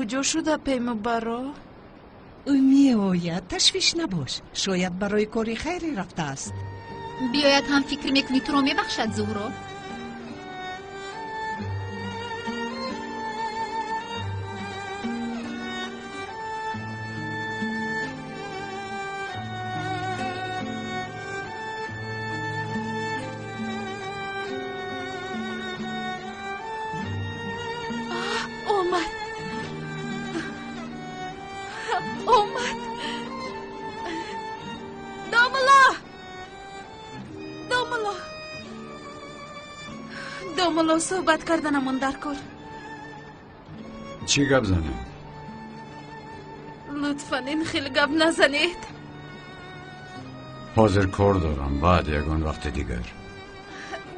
Куҷо шуда паймубаро? Ӯ меояд, ташвиш набош. Шояд барои кори хайре рафтааст. Биёяд ҳам фикр мекунӣ туро мебахшад, Зуҳро? Омад. Омад. Домулло! Домулло! Домулло, суҳбат карданамон дар кор. Чӣ гап занем? Лутфан ин хел гап назанед. Ҳозир кор дорам, баъд ягон вақти дигар.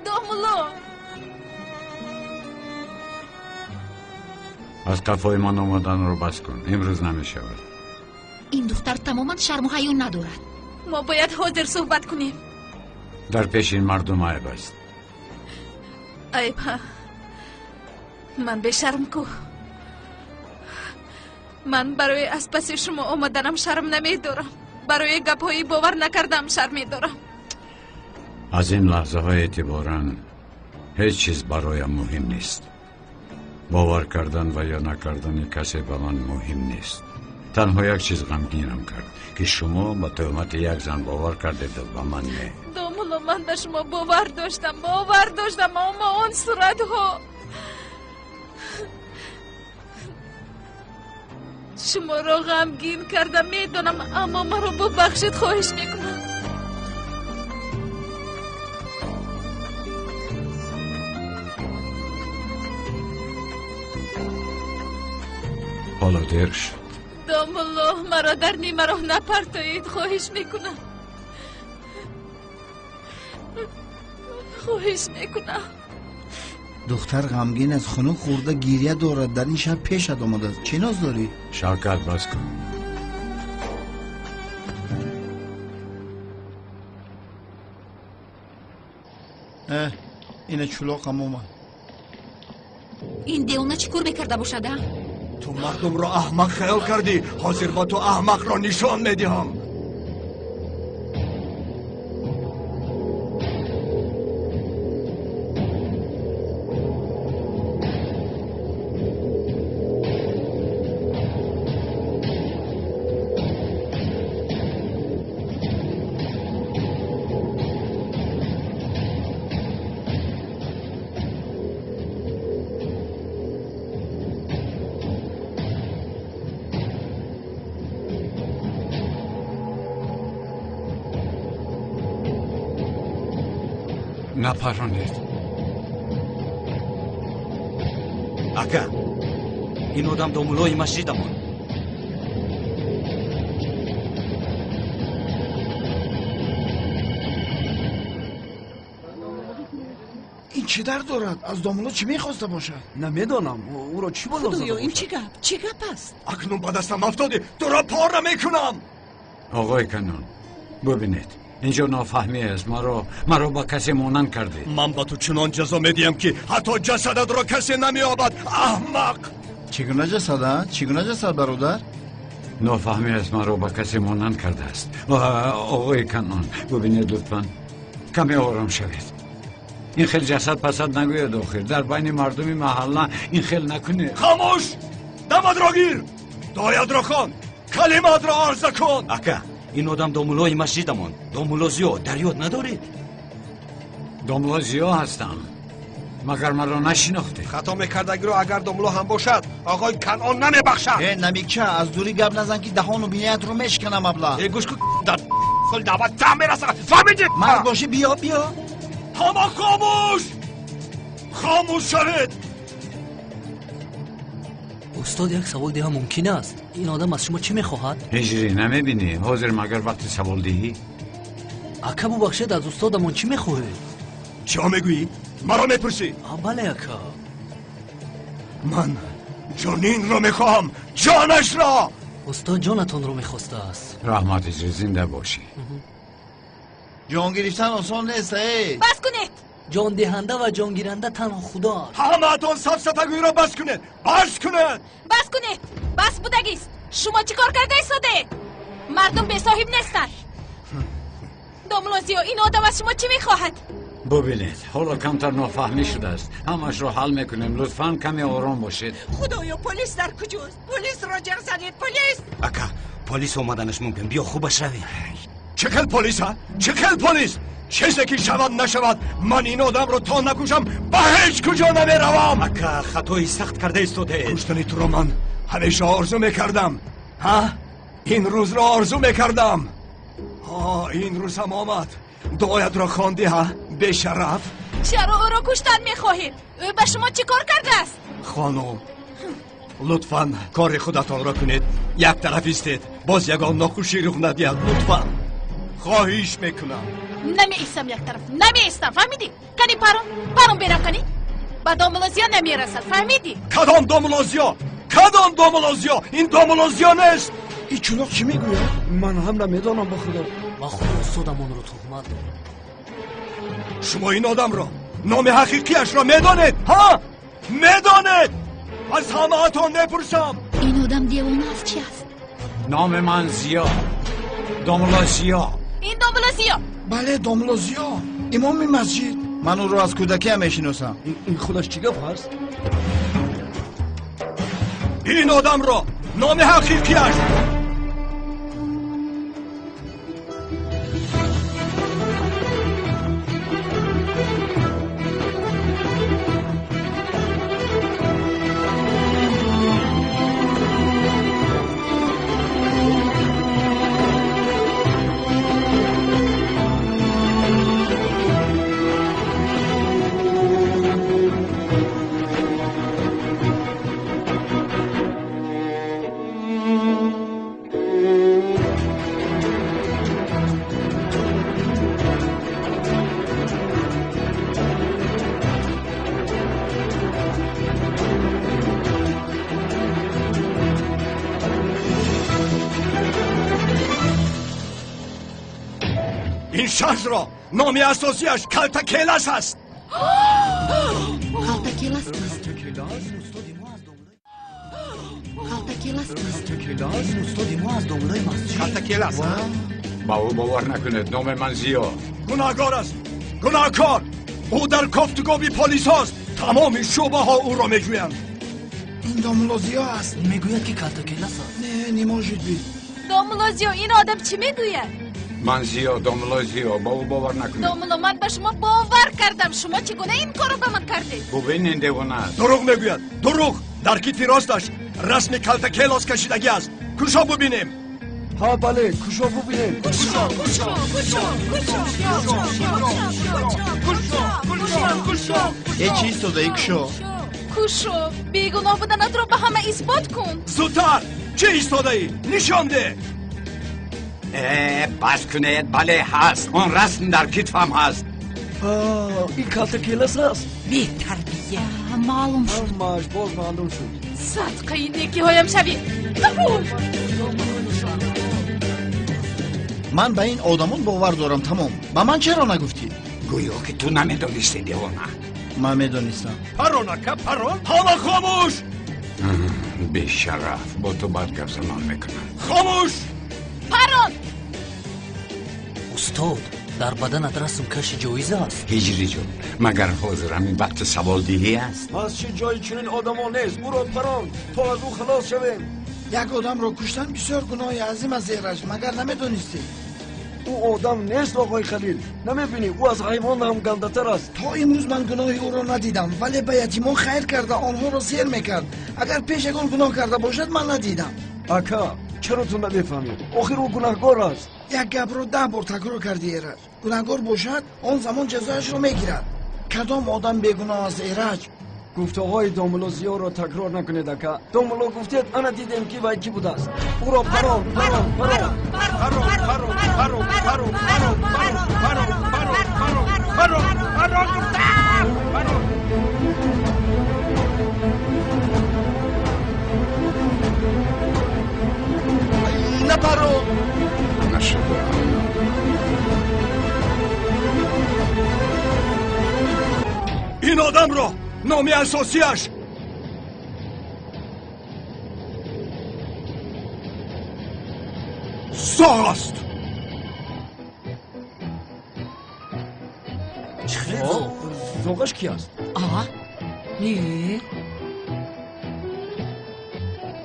Домулло! Аз қафои ман омаданро бас кун. Имрӯз намешавад. Ин духтар тамоман шарму ҳаё надорад. Мо бояд ҳозир суҳбат кунем. Дар пеши ин мардум айб аст. Айб, ҳа. Ман бешарм ку. Ман барои аз паси шумо омаданам шарм намедорам. Барои гапҳои бовар накардам шарм медорам. Аз ин лаҳзаҳо эътиборан ҳеҷ чиз бароям муҳим нест. Бовар кардан ва ё накардани касе ба ман муҳим нест. Танҳо як чиз ғамгинам кард, ки шумо ба туҳмати як зан бовар кардед ва ба ман не. Домулло, ман ба шумо бовар доштам, бовар доштам, аммо он суратҳо шуморо ғамгин кардам, медонам, аммо маро бубахшед, хоҳиш мекунам. Ҳоло дер шуд. Домулло, маро дар нимароҳ напартоед, хоҳиш мекунам. Хоҳиш мекунам. Духтар ғамгин аст, хунук хӯрда гиря дорад, дар ин шаб пешат омадааст. Чӣ ноз дорӣ? Шавкат, бас кун. Ина чулоқам омад. Ин девона чӣ кор мекарда бошад, а? Ту мардумро аҳмақ хаёл кардӣ, ҳозир ба ту аҳмақро нишон медиҳам. Напаронед. Ака, ин одам домуллои масҷидамон. Ин чӣ дард дорад? Аз домулло чӣ мехоста бошад? Намедонам, ӯро чӣ бало зада Худоё, ин бошад? чӣ гап? Чӣ гап аст? Акнун ба дастам афтодӣ, туро пора мекунам. Оғои Канон, бубинед, инҷо нофаҳмӣ аст. Маро ба касе монанд кардед. Ман ба ту чунон ҷазо медиҳам, ки ҳатто ҷасадатро касе намеёбад, аҳмақ. Чӣ гуна ҷасад, а? Чӣ гуна ҷасад, бародар? Нофаҳмӣ аст, маро ба касе монанд кардааст. Оғои Канон, бубинед, лутфан каме ором шавед. Ин хел ҷасад пасад нагӯяд охир. Дар байни мардуми маҳалла ин хел накунед. Хомӯш! Дамадро гир! Дуоятро хон! Калимаатро арза кун! Ака, ин одам домуллои масҷидамон. Домулло Зиё, дар ёд надоред? Домулло Зиё ҳастам. Магар маро нашинохтед? Хато мекардагиро агар домулло ҳам бошад, оғои Канъон намебахшад. Э, намикча, аз дурӣ гап назан, ки даҳону биниятро мешканам, абла. Э, гӯш кун, дар хел даъват там мерасад. Фаҳмидӣ? Мард бошӣ, биё, биё. Ҳама хомӯш! Хомӯш шавед! Устод, як савол диҳам мумкин аст? Ин одам аз шумо чӣ мехоҳад? Ҳиҷрӣ, намебинӣ? Ҳозир магар вақти саволдиҳӣ? Ака, бубахшед, аз устодамон чӣ мехоҳед? Чиҳо мегӯӣ? Маро мепурсӣ? Бале, ака. Ман ҷонинро мехоҳам, ҷонашро! Устод ҷонатонро мехостааст. Раҳмат, ҳиҷрӣ, зинда бошӣ. Ҷон гирифтан осон нест, эй. Бас кунед! Ҷондиҳанда ва ҷонгиранда танҳо Худо аст. Ҳамаатон сафсатагӯиро бас кунед, бас кунед, бас кунед, бас будагист. Шумо чӣ кор карда истодаед? Мардум бесоҳиб нестанд. Домулло Зиё, ин одам аз шумо чӣ мехоҳад? Бубинед, ҳоло камтар нофаҳмӣ шудааст. Ҳамашро ҳал мекунем. Лутфан каме ором бошед. Худоё, полис дар куҷост? Полисро ҷеғ занед, полис! Ака, полис омаданаш мумкин. Биё хубаш равем. Чӣ хел полис, ҳа? Чӣ хел полис? Чизе ки шавад нашавад, ман ин одамро то накушам ба ҳеҷ куҷо намеравам. Ака, хатои сахт карда истодаед. Куштани туро ман ҳамеша орзу мекардам. Ҳа? Ин рӯзро орзу мекардам. Ҳа, ин рӯз ҳам омад. Дуоятро хонди, ҳа? Бешараф. Чаро ӯро куштан мехоҳед? Ӯ ба шумо чӣ кор кардааст? Хонум, лутфан кори худатонро кунед. Як тараф истед. Боз ягон нохушӣ рух надиҳад. Лутфан. Хоҳиш мекунам. Намеистам як тараф, намеистам, фаҳмидӣ? Кани парон, парон берам кани. Ба домулло Зиё намерасад, фаҳмидӣ? Кадом домулло Зиё? Кадом домулло Зиё? Ин домулло Зиё нест. Ин чулоқ чӣ мегӯяд? Ман ҳам намедонам, ба Худо. Ба худ устодам онро туҳмат дод. Шумо ин одамро, номи ҳақиқиашро медонед, ҳа? Медонед? Аз ҳамаатон мепурсам. Ин одам девона аст, чи аст? Номи ман Зиё, домулло Зиё. Ин домулло Зиё? Бале, домулло Зиё, имоми масҷид. Ман ӯро аз кӯдакиам мешиносам. Ин худаш чӣ гап аст? Ин одамро, номи ҳақиқиаш. Ин шахсро номи асосиаш Калтакелас аст. Калтакелас кист? Калтакелас кист? Устоди мо аз домуллои масҷид. Калтакелас, ҳа? Ба ӯ бовар накунед, номи ман Зиё. Гунаҳкор аст, гунаҳкор. Ӯ дар кофтугоби полисҳост. Тамоми шӯъбаҳо ӯро меҷӯянд. Ин домулло Зиё аст. Мегӯяд ки Калтакелас аст. Не, не может быть. Домулло Зиё, ин одам чӣ мегӯяд? Ман Зиё, домулло Зиё, ба ӯ бовар накунед. Домулло, ман ба шумо бовар кардам. Шумо чӣ гуна ин корро ба ман кардед? Бубин, ин девона аст. Дурӯғ мегӯяд, дурӯғ. Дар китфи росташ расми Калтакелос кашидагӣ аст. Кушо бубинем. Ҳа, бале, кушо бубинем. Кушо, кушо, кушо, кушо, кушо, кушо, кушо. Э, чӣ истодаи, кушо? Кушо, бегуноҳ буданатро ба ҳама исбот кун. Зудтар, чӣ истодаӣ? Нишон деҳ. Бас кунед, бале ҳаст. Он расм дар китфам ҳаст. Ин Калтакелас аст. Бетарбия. Маълум шуд. Ҳамааш боз маълум шуд. Садқаи некиҳоям шавӣ. Ман ба ин одамон бовар дорам, тамом. Ба ман чаро нагуфтӣ? Гӯё ки ту намедонисти, девона. Ман медонистам. Парон, ака, парон. Ҳама хомӯш. Бешараф, бо ту бад гап занон мекунам. Хомӯш. Парон. Устод, дар баданат расм каши ҷоиз аст? Ҳиҷри ҷон, магар ҳозир ҳамин вақти саволдиҳӣ аст? Масҷид ҷои чунин одамон нест. Ӯро парон то аз ӯ халос шавем. Як одамро куштан бисёр гуноҳи азим аст, Эраҷ, магар намедонистӣ? Ӯ одам нест, оқои Халил. Намебинӣ, ӯ аз ҳайвон ҳам гандатар аст. То имрӯз ман гуноҳи ӯро надидам, вале ба ятимон хайр карда онҳоро сер мекард. Агар пеш ягон гуноҳ карда бошад, ман надидам. Ака, чаро ту намефаҳмӣ? Охир ӯ гунаҳкор аст. Як гапро 10 бор такрор карди, Эраҷ. Гунаҳкор бошад, он замон ҷазояшро мегирад. Кадом одам бегуноҳ аст, Эраҷ? Гуфтаҳои домулло Зиёро такрор накунед, ака. Домулло гуфтед, ана дидем ки вай кӣ будааст. Ӯро парон, парон, парон. Парон, парон, парон, парон, парон, парон, парон, парон, парон, парон, гуфтам! Парон. Напарон. Нашуда. Одамро номи асосиаш зоғ аст. Чӣ хел зоғ? Зоғаш ки аст? А? Не.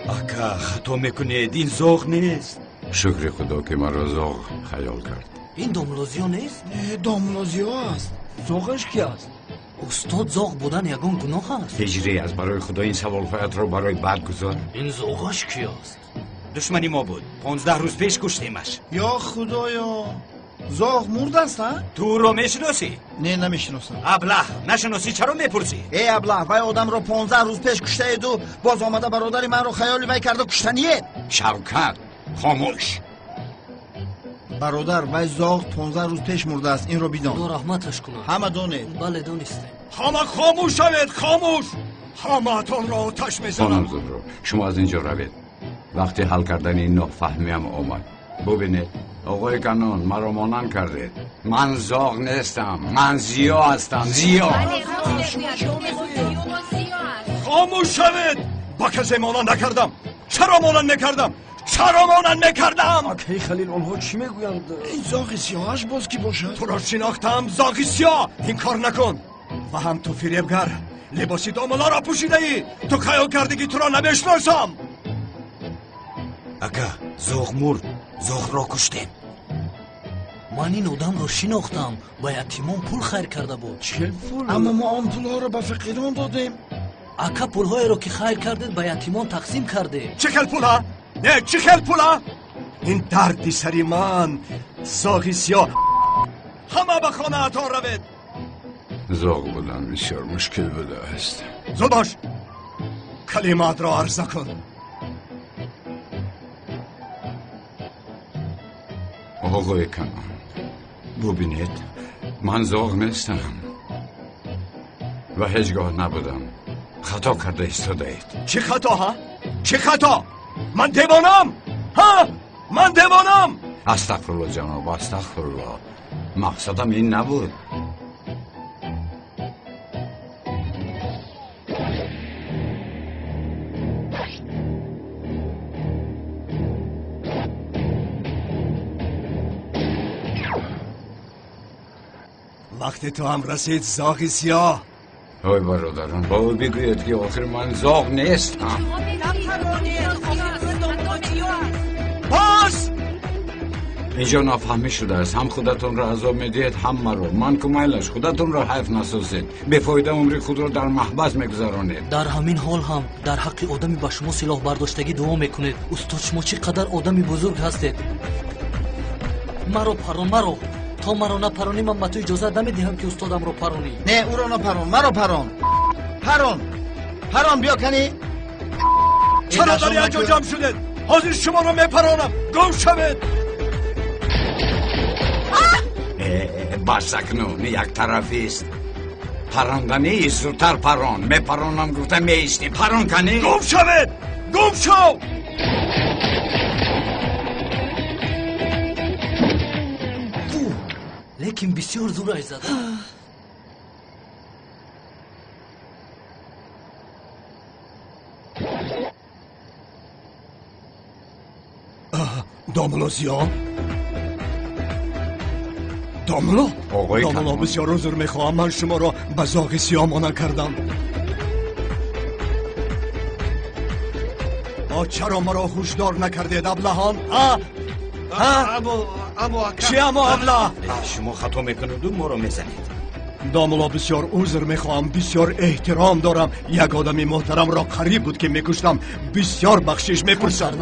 Ака, хато мекунед, ин зоғ нест. Шукри Худо ки маро зоғ хаёл кард. Ин домулло Зиё нест? Не, домулло Зиё аст. Зоғаш ки аст? Устод, зоғ будан ягон гуноҳ аст? Ҳиҷрӣ, аз барои Худо ин саволҳоятро барои баъд гузор. Ин зоғаш ки аст? Душмани мо буд. 15 рӯз пеш куштемаш. Ё Худоё, зоғ мурдааст, а? Ту ӯро мешиносӣ? Не, намешиносам. Аблаҳ, нашиносӣ чаро мепурсӣ? Эй аблаҳ, вай одамро 15 рӯз пеш куштаеду боз омада бародари манро хаёли вай карда куштаниед. Шавкат, хомӯш. Бародар, вай зоғ 15 рӯз пеш мурдааст, инро бидон. Худо раҳматаш кунад. Ҳама донед. Бале, донистем. Ҳама хомӯш шавед, хомӯш. Ҳамаатонро оташ мезанам. Хонум Зуҳро, шумо аз инҷо равед. Вақти ҳал кардани ин нофаҳмиам омад. Бубинед, оғои Канон, маро монанд кардед. Ман зоғ нестам, ман Зиё ҳастам, Зиё. Хомӯш шавед. Ба касе монанд накардам. Чаро монанд мекардам? Чаро монанд мекардам? Акаи Халил, онҳо чӣ мегӯянд? Ин зоғи сиёҳаш боз кӣ бошад? Туро шинохтам, зоғи сиёҳ. Ин кор накун. Ва ҳам ту фиребгар, либоси домуллоро пӯшидаӣ. Ту хаёл кардӣ ки туро намешиносам. Ака, зоғ мурд, зоғро куштем. Ман ин одамро шинохтам, ба ятимон пул хайр карда буд. Чӣ пул? Аммо мо он пулҳоро ба фақирон додем. Ака, пулҳоеро ки хайр кардед ба ятимон тақсим кардед. Чӣ хел пула? Не, чӣ хел пула? Ин дарди сари ман, зоғи сиёҳ. Ҳама ба хонаатон равед. Зоғ будан бисёр мушкил будааст. Зуд бош, калимаатро арза кун. Оғои Канон, бубинед, ман зоғ нестам ва ҳеҷ гоҳ набудам. Хато карда истодаед. Чӣ хато, ҳа? Чӣ хато? Ман девонам? Ҳа? Ман девонам? Астағфирулло, ҷаноб, астағфирулло. Мақсадам ин набуд. Вақти ту ҳам расид, зоғи сиёҳ. Ой бародарон, ба ӯ бигӯед ки охир ман зоғ нестам. Бас! Инҷо нофаҳмӣ шудааст. Ҳам худатонро азоб медиҳед, ҳам маро. Ман кумайлаш, худатонро ҳайф насозед. Бефоида умри худро дар маҳбас мегузаронед. Дар ҳамин ҳол ҳам дар ҳаққи одами ба шумо силоҳ бардоштагӣ дуо мекунед. Устод, шумо чӣ қадар одами бузург ҳастед. Маро парон, маро. То маро напаронӣ, ман ба ту иҷозат намедиҳам ки устодамро паронӣ. Не, ӯро напарон, маро парон. Парон, парон, биё канӣ. Чаро дар як ҷо ҷамъ шудед? Ҳозир шуморо мепаронам. Гум шавед. Бас акнун, яктарафист. Паронданӣ зудтар парон. Мепаронам гуфта меистӣ. Парон канӣ. Гум шавед, гум шав. Лекин бисёр зураш зада. Домулло Зиё, домулло, оғои домулло, бисёр узр мехоҳам, ман шуморо ба зоғи сиёҳ монанд кардам. Чаро маро ҳушдор накардед, аблаҳон? Чӣ амо аблаҳ? Шумо хато мекунеду моро мезанед. Домулло, бисёр узр мехоҳам, бисёр эҳтиром дорам. Як одами муҳтарамро қариб буд ки мекуштам. Бисёр бахшиш мепурсам.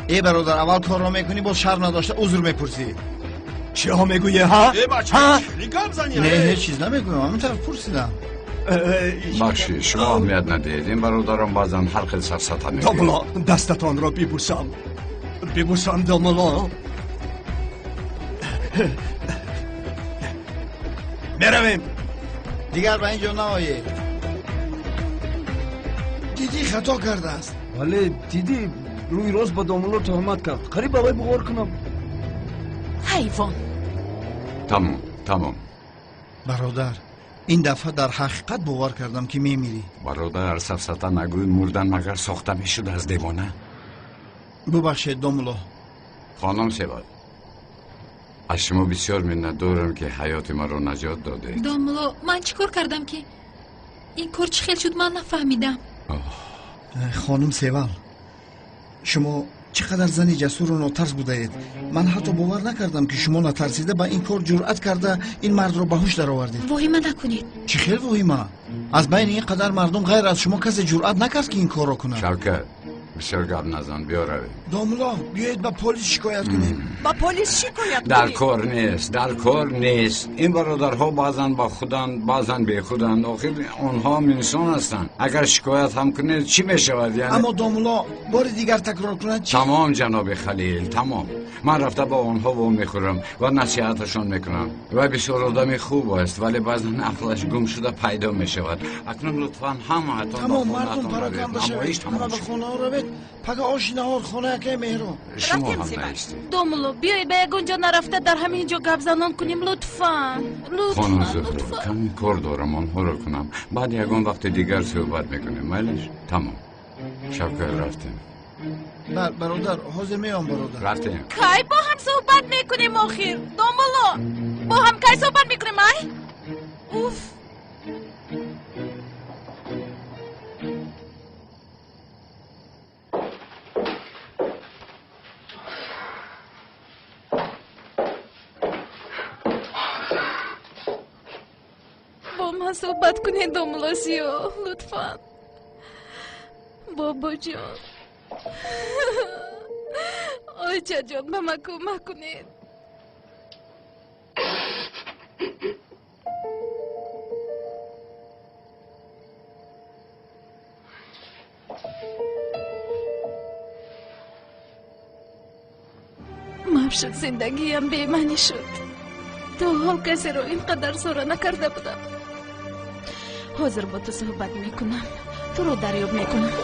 Эй бародар, аввал корро мекунӣ, боз шарм надошта узр мепурсӣ. Чиҳо мегӯӣ, ҳа? Не, ҳеҷ чиз намегӯям, ҳамин тавр пурсидам. Бахшиш, шумо аҳамият надиҳед. Ин бародарам баъзан ҳар хел сафсата мегӯяд. Домулло, дастатонро бибӯсам, бибӯсам, домулло. Меравем. Дигар ба ин ҷо наоед. Дидӣ, хато кардааст. Бале, дидӣ, рӯи рост ба домулло туҳмат кард. Қариб ба вай буғор кунам. Ҳайвон. Тамом, тамом. Бародар, Ин дафъа дар ҳақиқат бовар кардам, ки мемирӣ. Бародар, сафсата нагӯй, мурдан магар сохта мешуд аз девона? Бубахшед, домулло. Хонум Севал, аз шумо бисёр миннатдорам, ки ҳаёти маро наҷот додед. Домулло, ман чӣ кор кардам, ки ин кор чӣ хел шуд, ман нафаҳмидам. Хонум Севал, шумо чӣ қадар зани ҷасуру нотарс будаед. Ман ҳатто бовар накардам, ки шумо натарсида ба ин кор ҷуръат карда ин мардро ба ҳуш даровардед. Воҳима накунед. Чӣ хел воҳима? Аз байни ин қадар мардум ғайр аз шумо касе ҷуръат накард, ки ин корро кунад. Шавкат, бисёр гап назан, биё равем. Домулло, биёед ба полис шикоят кунем. Ба полис шикоят кунем? Дар кор нест, дар кор нест. Ин бародарҳо баъзан ба худанд, баъзан бехуданд. Охир онҳо ҳам инсон ҳастанд. Агар шикоят ҳам кунед, чӣ мешавад? Яъне аммо домулло бори дигар такрор кунад чӣ? Тамом, ҷаноби Халил, тамом. Ман рафта бо онҳо вомехӯрам ва насиҳаташон мекунам. Ва бисёр одами хуб аст, вале баъзан ақлаш гум шуда пайдо мешавад. Акнун лутфан ҳамаатон ба Тамом, мардум хонаатон равед. пароканда шавед, Намоиш ҳама тамом ба шуд. хонаҳо равед. Пага оши наҳор хонаи акаи Меҳро. Шумо Рафтем, ҳам Севал. наистед. Домулло, биёед ба ягон ҷо нарафта дар ҳамин ҷо гапзанон кунем, лутфан. Хонум Лутфан, Зуҳро, лутфан. каме кор дорам, онҳоро кунам. Баъд ягон вақти дигар суҳбат мекунем. Майлиш? Тамом. Шавкат, рафтем. Бародар, ҳозир меом, бародар. Рафтем. Кай бо ҳам суҳбат мекунем охир? Домулло, бо ҳам кай суҳбат мекунем, ай? Уф. Бо ман суҳбат кунед, домулло Зиё, лутфан. Бобоҷон, очаҷон, ба ман кӯмак кунед. Маф шуд, зиндагиям бемаънӣ шуд. То ҳол касеро ин қадар зора накарда будам. Ҳозир бо ту суҳбат мекунам, туро дарёб мекунам.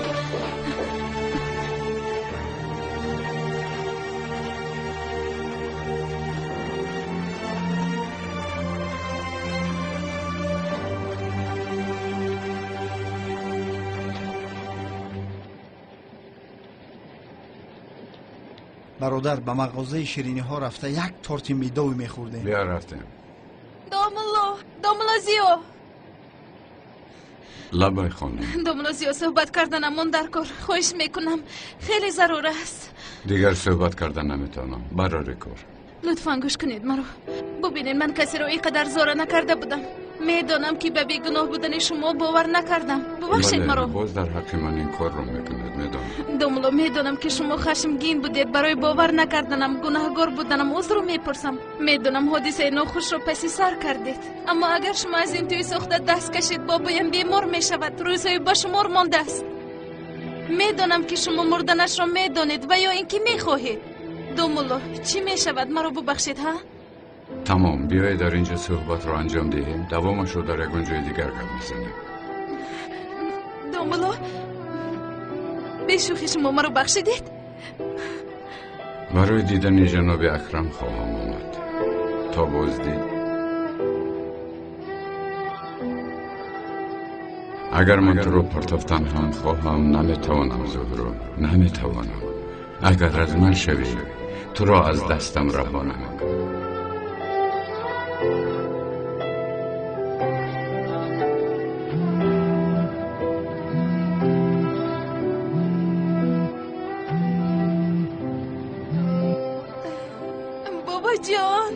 Бародар, ба мағозаи шириниҳо рафта як торти медовӣ мехӯрдем. Биё рафтем. Домулло, домулло Зиё. Лабай, хонум. Домулло Зиё, суҳбат карданамон дар кор. Хоҳиш мекунам, хеле зарур аст. Дигар суҳбат карда наметавонам. Барори кор. Лутфан гӯш кунед маро. Бубинед, ман касеро ин қадар зора накарда будам. Медонам, ки ба бегуноҳ будани шумо бовар накардам. Бубахшед Бале, маро. боз дар ҳаққи ман ин корро мекунед, медонам. Домулло, медонам, ки шумо хашмгин будед. Барои бовар накарданам, гунаҳгор буданам узру мепурсам. Медонам, ҳодисаи нохушро паси сар кардед. Аммо агар шумо аз ин тӯи сохта даст кашед, бобоям бемор мешавад. Рӯзҳои ба шумор мондааст. Медонам, ки шумо мурданашро медонед ва ё ин ки мехоҳед. Домулло, чӣ мешавад? Маро бубахшед, ҳа? Тамом, биёед дар инҷо суҳбатро анҷом диҳем. Давомашро дар ягон ҷои дигар гап мезанем. Домулло, бешӯхӣ шумо маро бахшидед? Барои дидани ҷаноби Акрам хоҳам омад. То боздид. Агар ман туро партофтан ҳам хоҳам, наметавонам, Зуҳро, наметавонам. Агар аз ман шавӣ, туро аз дастам раҳо намекунам. Бобоҷон.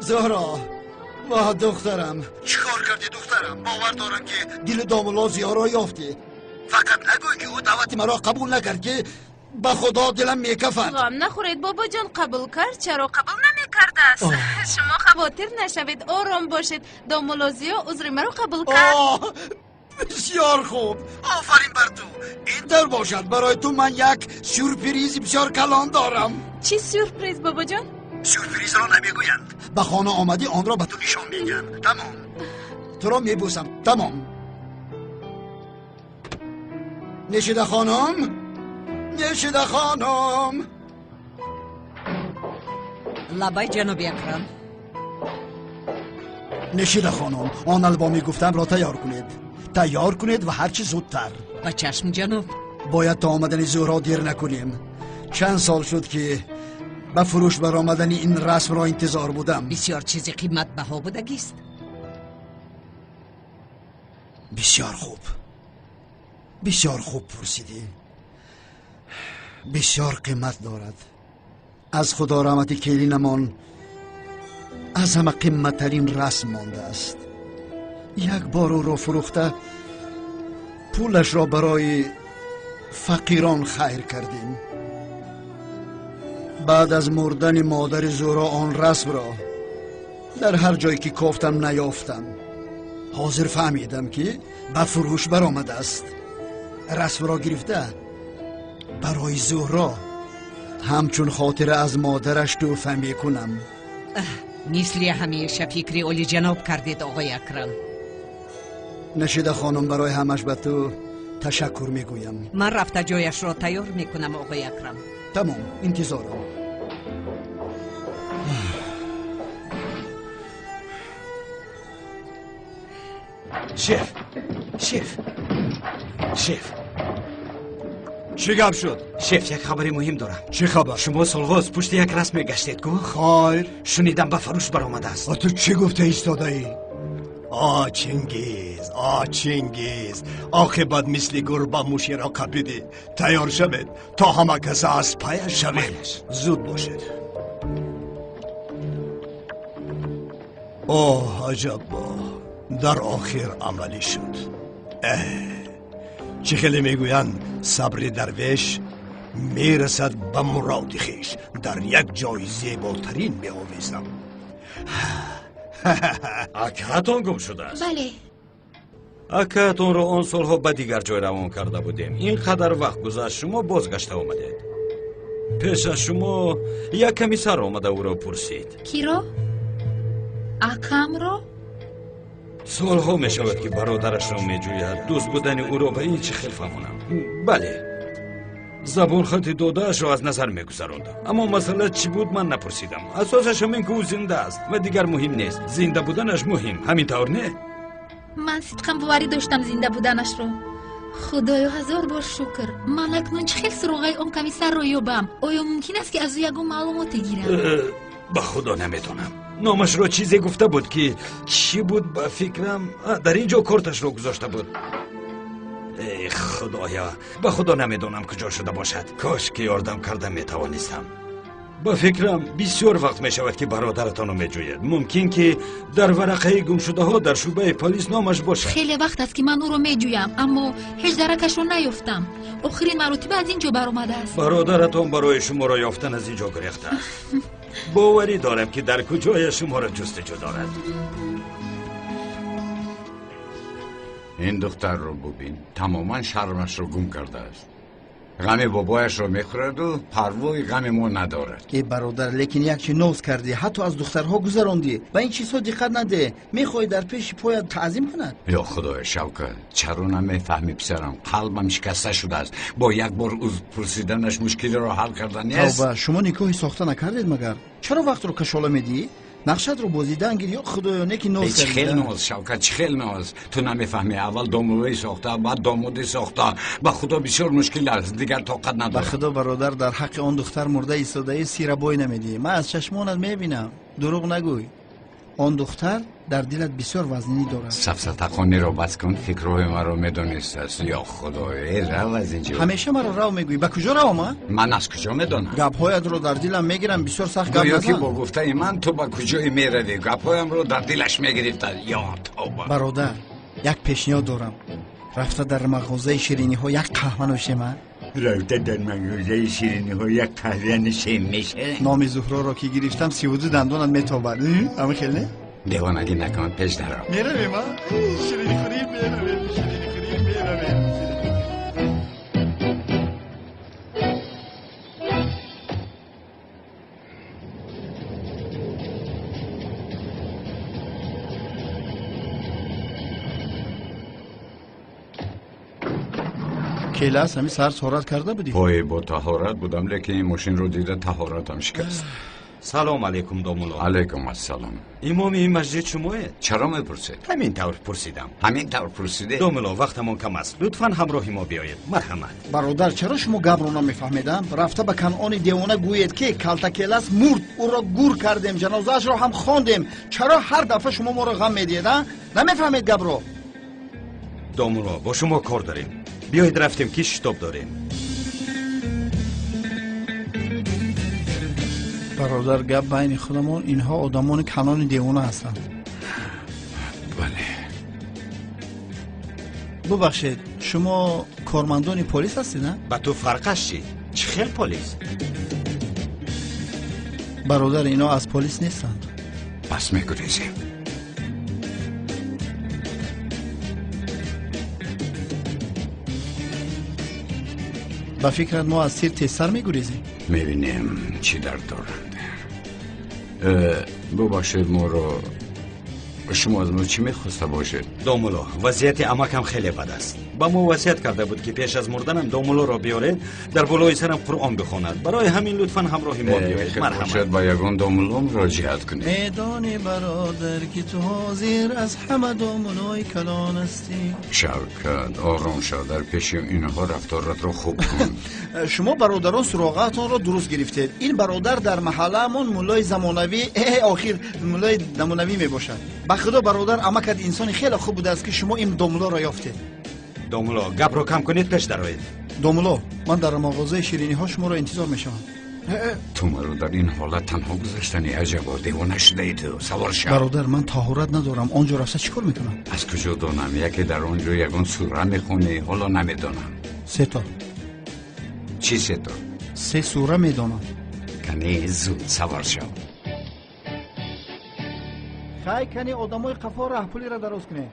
Зуҳро, воҳ, духтарам, чӣ кор кардӣ, духтарам? Бовар дорам, ки дили домулло Зиёро ёфтӣ. Фақат нагӯй, ки ӯ даъвати маро қабул накард, ки ба худо дилам мекафад. Ғам нахӯред, бобоҷон, қабул кард. Чаро қабул намекардааст? Шумо хавотир нашавед, ором бошед. Домулло Зиё узри маро қабул кард. Оҳ, бисёр хуб, офарин бар ту. Ин тавр бошад, барои ту ман як сюрпризи бисёр калон дорам. Чӣ сюрприз, бобоҷон? Сюрпризро намегӯянд. Ба хона омадӣ, онро ба ту нишон медиҳам. Тамом, туро мебӯсам. Тамом. Нешида хонум, Нешида хонум. Лабай, ҷаноби Акрам. Нешида хонум, он албоми гуфтамро тайёр кунед. Тайёр кунед ва ҳарчи зудтар. Ба чашм, ҷаноб. Бояд то омадани Зуҳро дер накунем. Чанд сол шуд, ки ба фурӯш баромадани ин расмро интизор будам. Бисёр чизи қиматбаҳо будагист. Бисёр хуб. Бисёр хуб пурсидӣ. Бисёр қимат дорад. Аз худо раҳмати келинамон аз ҳама қиматтарин расм мондааст. Як бор ӯро фурӯхта, пулашро барои фақирон хайр кардем. Баъд аз мурдани модари Зуҳро он расмро дар ҳар ҷое ки кофтам наёфтам. Ҳозир фаҳмидам, ки ба фурӯш баромадааст. Расмро гирифта барои Зуҳро ҳамчун хотира аз модараш тӯҳфа мекунам. Мисли ҳамеша фикри олиҷаноб кардед, оғои Акрам. Нашида хонум, барои ҳамаш ба ту ташаккур мегӯям. Ман рафта ҷояшро тайёр мекунам, оғои Акрам. Тамом, интизорам. Шеф, шеф, шеф. Чӣ гап шуд? Шеф, як хабари муҳим дорам. Чӣ хабар? Шумо солҳост пушти як расм мегаштед ку? Хайр. Шунидам, ба фурӯш баромадааст. А ту чӣ гуфта истодаӣ? А Чингиз, а Чингиз, оқибат мисли гурба мушеро қапидӣ. Тайёр шавед, то ҳама каса аз паяш шавем. Зуд бошед. Оҳ, аҷаббо, дар охир амалӣ шуд. Эҳ, чӣ хеле мегӯянд, сабри дарвеш мерасад ба муроди хеш. Дар як ҷои зеботарин меовезам. Акаатон гум шудааст? Бале. Акаатонро он солҳо ба дигар ҷой равон карда будем. Ин қадар вақт гузашт, шумо бозгашта омадед. Пеш аз шумо як комиссар омада ӯро пурсид. Киро? Акамро? Солҳо мешавад, ки бародарашро меҷӯяд. Дӯст будани ӯро ба ин чӣ хел фаҳмонам? Бале, забонхати додаашро аз назар мегузарондам, аммо масъала чӣ буд, ман напурсидам. Асосаш ҳамин, ки ӯ зинда аст ва дигар муҳим нест. Зинда буданаш муҳим, ҳамин тавр не? Ман сидқан боварӣ доштам зинда буданашро. Худоё, ҳазор бор шукр. Ман акнун чӣ хел суроғаи он комиссарро ёбам? Оё мумкин аст, ки аз ӯ ягон маълумоте гирам? Ба худо намедонам. Номашро чизе гуфта буд, ки чӣ буд, ба фикрам, дар ин ҷо корташро гузошта буд. Эй худоё, ба худо намедонам куҷо шуда бошад. Кош ки ёрдам карда метавонистам. Ба фикрам, бисёр вақт мешавад, ки бародаратонро меҷӯяд. Мумкин ки дар варақаи гумшудаҳо дар шӯъбаи полис номаш бошад. Хеле вақт аст, ки ман ӯро меҷӯям, аммо ҳеҷ даракашро наёфтам. Охирин маротиба аз ин ҷо баромадааст. Бародаратон барои шуморо ёфтан аз ин ҷо гурехтааст. Боварӣ дорам, ки дар куҷоя шуморо ҷустуҷӯ дорад. Ин духтарро бубин, тамоман шармашро гум кардааст. Ғами бобояшро мехӯраду парвои ғами мо надорад. Э бародар, лекин як чи ноз кардӣ, ҳатто аз духтарҳо гузарондӣ. Ба ин чизҳо диққат надеҳ. Мехоҳӣ дар пеши поят таъзим кунад? Ё худоё, Шавкат, чаро намефаҳмӣ, писарам? Қалбам шикаста шудааст. Бо як бор узр пурсиданаш мушкилиро ҳал карда нест. Тавба, шумо никоҳи сохта накардед магар? Чаро вақтро кашола медиҳӣ? Нақшатро бозидан гир. Ё худоё, не ки ноз Чӣ хел ноз, Шавкат, чӣ хел ноз? Ту намефаҳмӣ. Аввал домулои сохта, баъд домоди сохта. Ба худо, бисёр мушкил аст, дигар тоқат Ба надорам. Худо, бародар, дар ҳаққи он духтар мурда истодаи, сира бой намедиҳӣ. Ман аз чашмонат мебинам. Дурӯғ нагӯй, он духтар дар дилат бисёр вазнинӣ дорад. Сафсатахониро бас кун, фикрҳои маро медонистааст. Ё худо, э рав аз инҷо. Ҳамеша маро рав мегӯӣ. Ба куҷо равам, а? Ман аз куҷо медонам? Гапҳоятро дар дилам мегирам. Бисёр сахт гап Гӯё ки назан. бо гуфтаи ман ту ба куҷое меравӣ. Гапҳоямро дар дилаш мегирифта. Ё тавба! Бародар, як пешниҳод дорам. Рафта дар мағозаи шириниҳо як қаҳва нӯшем, а? Рафта дар мағозаи шириниҳо як қаҳва нӯшем, мешавем. Номи Зуҳроро ки гирифтам, 32 дандонат метобад. Ҳамин хел не? Девонагӣ накун, пеш даро. Меравем, а? Ширинихӯрӣ меравем, ширинихӯрӣ меравем. Келас, ҳамин саҳар таҳорат карда будӣ? Пое бо таҳорат будам, лекин ин мошинро дида таҳоратам шикаст. Салом алейкум, домулло. Алейкум ассалом. Имоми ин масҷид шумоед? Чаро мепурсед? Ҳамин тавр пурсидам. Ҳамин тавр пурсидед? Домулло, вақтамон кам аст. Лутфан ҳамроҳи мо биёед. Марҳамат. Бародар, чаро шумо гапро намефаҳмедам? Рафта ба Канъони девона гӯед, ки калтакелас мурд, ӯро гур кардем, ҷанозаашро ҳам хондем. Чаро ҳар дафъа шумо моро ғам медиҳед, а? Намефаҳмед гапро? Домулло, бо шумо кор дорем. Биёед рафтем, ки шитоб дорем. Бародар, гап байни худамон, инҳо одамони Канъони девона ҳастанд. Бале. Бубахшед, шумо кормандони полис ҳастед, а? Ба ту фарқаш чӣ? Чӣ хел полис? Бародар, ино аз полис нестанд. Пас мегурезем. Ба фикрат мо аз тир тезтар мегурезем? Мебинем чӣ дард доранд. Бубахшед, моро шумо аз мо чӣ мехоста бошед? Домулло, вазъияти амакам хеле бад аст. Ба мо васият карда буд, ки пеш аз мурданам домуллоро биёред, дар болои сарам Қуръон бихонад. Барои ҳамин лутфан ҳамроҳи мо биёед. Марҳамат. Шояд ба ягон домулло муроҷиат кунед. Медонӣ, бародар, ки ту ҳозир аз ҳама домуллои калон ҳастӣ. Шавкат, ором шав, дар пеши инҳо рафторатро хуб кун. Шумо бародарон суроғаатонро дуруст гирифтед. Ин бародар дар маҳаллаамон муллои замонавӣ, охир муллои намунавӣ мебошад. Ба худо, бародар, амакат инсони хеле хуб будааст, ки шумо ин домуллоро ёфтед. Домулло, гапро кам кунед, пеш дароед. Домулло, ман дар мағозаи шириниҳо шуморо интизор мешавам. Ту маро дар ин ҳолат танҳо гузоштанӣ? Аҷабо, девона шудаи ту. Савор шав. Бародар, ман таҳорат надорам. Он ҷо рафта чӣ кор мекунам? Аз куҷо донам? Яке дар он ҷо ягон сура мехонӣ, ҳоло намедонам. Се то. Чӣ се то? Се сура медонам. Кани, зуд савор шав. Хай, кани, одамои қафо раҳпулиро дароз кунед.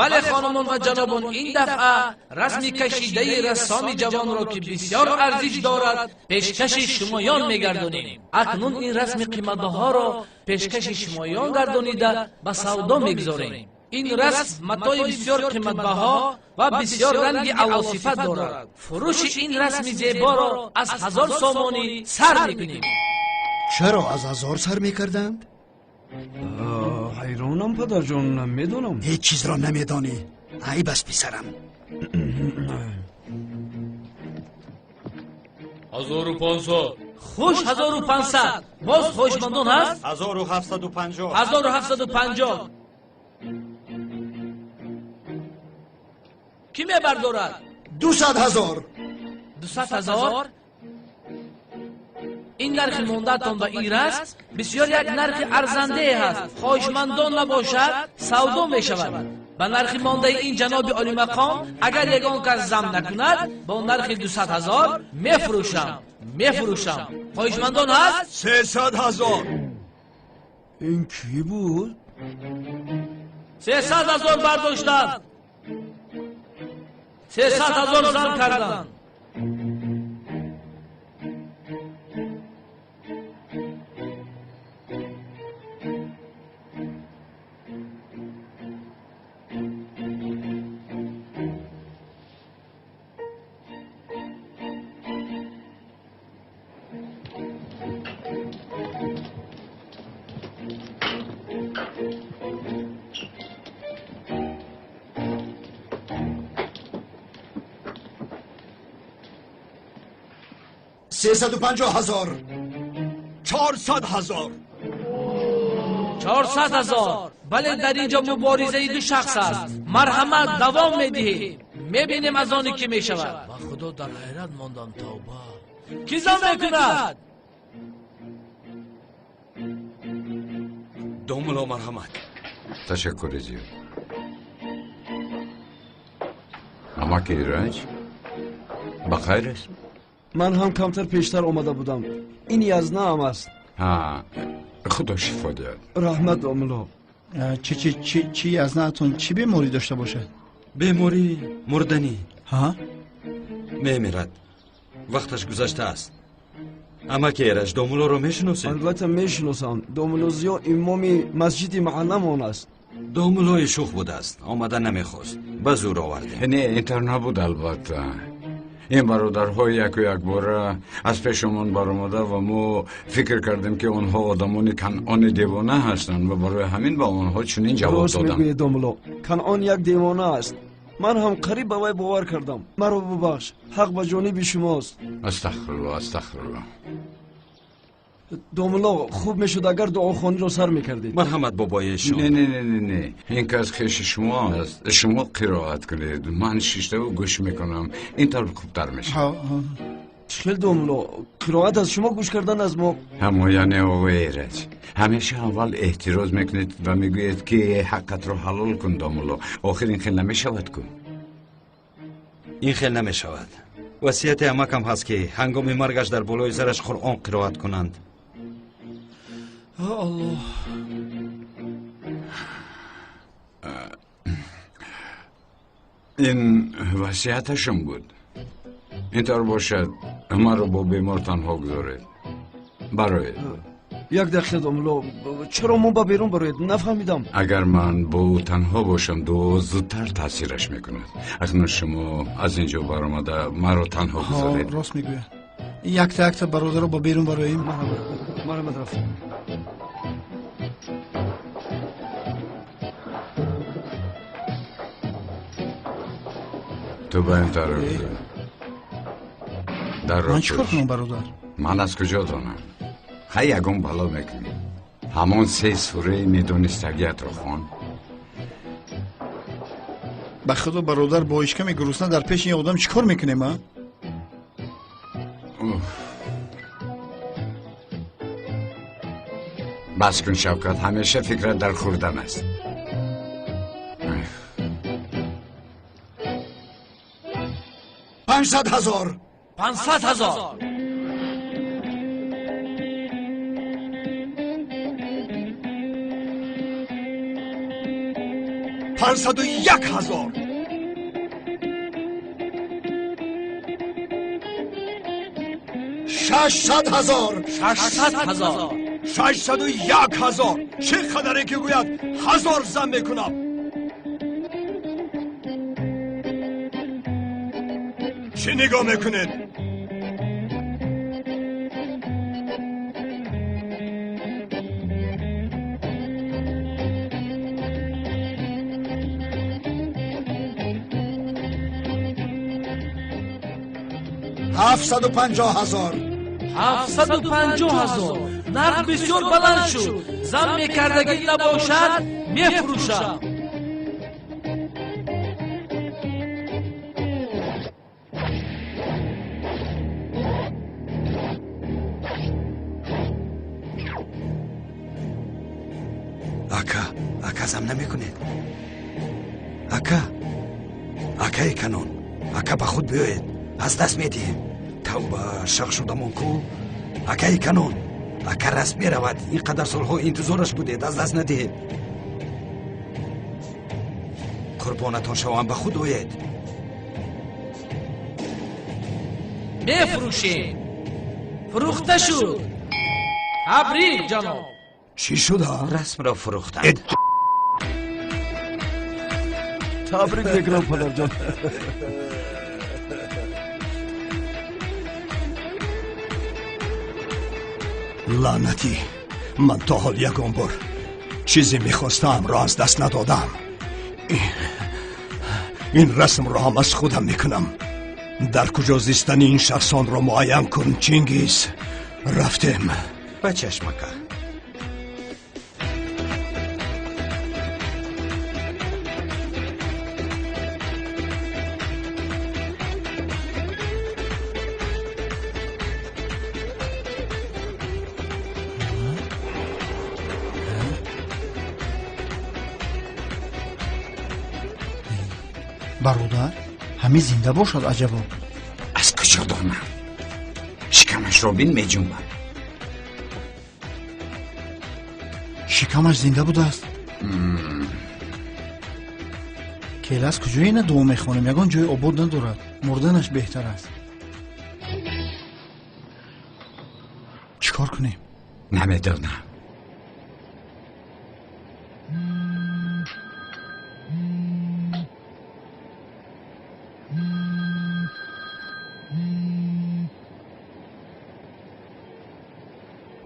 Бале, хонумон ва ҷанобон, ин дафъа расми кашидаи рассоми ҷавонро, ки бисёр арзиш дорад, пешкаши шумоён мегардонем. Акнун ин расми қиматбаҳоро пешкаши шумоён гардонида ба савдо мегузорем. Ин расм матои бисёр қиматбаҳо ва бисёр ранги аълосифат дорад. Фурӯши ин расми зеборо аз 1000 сомонӣ сар мекунем. Чаро аз 1000 сар мекарданд? Ҳайронам, падарҷон, намедонам. Ҳеҷ чизро намедонӣ. Айб аст, писарам. 1500. Хуш, 1500. Боз хоҳишмандон ҳаст? 1750. 1750. Кӣ мебардорад? 200 000. 200 000? Ин нархи мондаатон ба ин расм бисёр як нархи арзандае ҳаст. Хоҳишмандон набошад, савдо мешавад. Ба нархи мондаи ин ҷаноби олимақом агар ягон кас зам накунад, бо нархи 200 000 мефурӯшам. Мефурӯшам. Хоҳишмандон ҳаст? 300 000. Ин кӣ буд? 300 000 бардоштанд. 300 000 зам карданд. سیصد و پنجاه هزار. 400 000. 400 000. Бале, дар ин ҷо муборизаи ду шахс аст. Марҳамат, давом медиҳем. Мебинем аз оне ки мешавад. Ба худо, дар ҳайрат мондам, тавба. Кӣ зам мекунад? Домулло, марҳамат. Ташаккури зиёд. Амаки Ираҷ, ба хайр аст? Ман ҳам камтар пештар омада будам. Ин язнаам аст. Худо шифо диҳад. Раҳмат, домулло. Чи чи чи чи язнаатон чӣ беморӣ дошта бошад? Беморӣ мурданӣ. Ҳа? Мемирад. Вақташ гузаштааст. Амаки Эраҷ, домуллоро мешиносед? Албатта мешиносам. Домулло Зиё имоми масҷиди маҳалламон аст. Домуллои шух будааст, омада намехост, ба зӯр овардем. Не, ин тавр набуд, албатта. Ин бародарҳо яку якбора аз пешамон баромада ва мо фикр кардем, ки онҳо одамони Канъони девона ҳастанд ва барои ҳамин ба онҳо чунин ҷавоб Рост додам. мегӯед, домулло, Канъон як девона аст. Ман ҳам қариб ба вай бовар кардам. Маро бубахш, ҳақ ба ҷониби шумост. Астағфирулло, астағфирулло. Домулло, хуб мешуд, агар дуохониро сар мекардед. Марҳамат, бобоешон. Не, не, не, не, не, ин кас хеши шумо аст. Шумо қироат кунед, ман шиштаву гӯш мекунам. Ин тавр хубтар мешавад. Чӣ хел, домулло? Қироат аз шумо, гӯш кардан аз мо. Ҳамо, яъне оғои Эраҷ, ҳамеша аввал эҳтироз мекунед ва мегӯед, ки ҳаққатро ҳалол кун, домулло. Охир ин хел намешавад ку. Ин хел намешавад. Васияти амакам ҳаст, ки ҳангоми маргаш дар болои сараш Қуръон қироат кунанд. Аллоҳ. Ин васияташон буд. Ин тавр бошад, маро бо бемор танҳо гузоред. Бароед. Як дақиқа, домулло, чаро мо ба берун бароед? Нафаҳмидам. Агар ман бо ӯ танҳо бошам, дуо зудтар таъсираш мекунад. Акнун шумо аз ин ҷо баромада маро танҳо гузоред. Рост мегӯяд. Якта якта бародаро ба берун бароем. Марҳамат, рафт. Ту ба ин тараф дарро. Ман чӣ кор кунам, бародар? Ман аз куҷо донам? Ҳай, ягон бало мекунӣ. Ҳамон се сураи медонистагиятро хон. Ба худо, бародар, бо ишками гурусна дар пеши ин одам чӣ кор мекунем, а? Бас кун, Шавкат, ҳамеша фикрат дар хӯрдан аст. 500 000. 500 000. 501 000. 600 000. 600 000. 601 000. Чӣ қадаре ки гӯяд, ҳазор зам мекунам. Чӣ нигоҳ мекунед? 750 000. 750 000. Нарх бисёр баланд шуд. Зам мекардагӣ набошад, мефурӯшам. Ака, ака, зам намекунед? Ака, акаи Канон, ака, ба худ биёед, аз даст медиҳем. Тавба, шах шудамон ку. Акаи Канон, ака, раст меравад. Ин қадар солҳо интизораш будед, аз даст надиҳед. Қурбонатон шавам, ба худ оед. Мефурӯшем. Фурӯхта шуд. Табрик, ҷаноб. Чӣ шуда? Расмро фурӯхтанд. Табрик мекунам, падарҷон. Лаънатӣ, ман то ҳол ягон бор чизе мехостаамро аз даст надодам. Ин расмро ҳам аз худам мекунам. Дар куҷо зистани ин шахсонро муайян кун, Чингиз. Рафтем. Ба чашм, ака. Бародар, ҳамин зинда бошад аҷабо? Аз куҷо донам? Шикамашро бин, меҷунбад. Шикамаш зинда будааст. Келас, куҷо ина дуо мехонем? Ягон ҷои обод надорад. Мурданаш беҳтар аст. Чӣ кор кунем? Намедонам.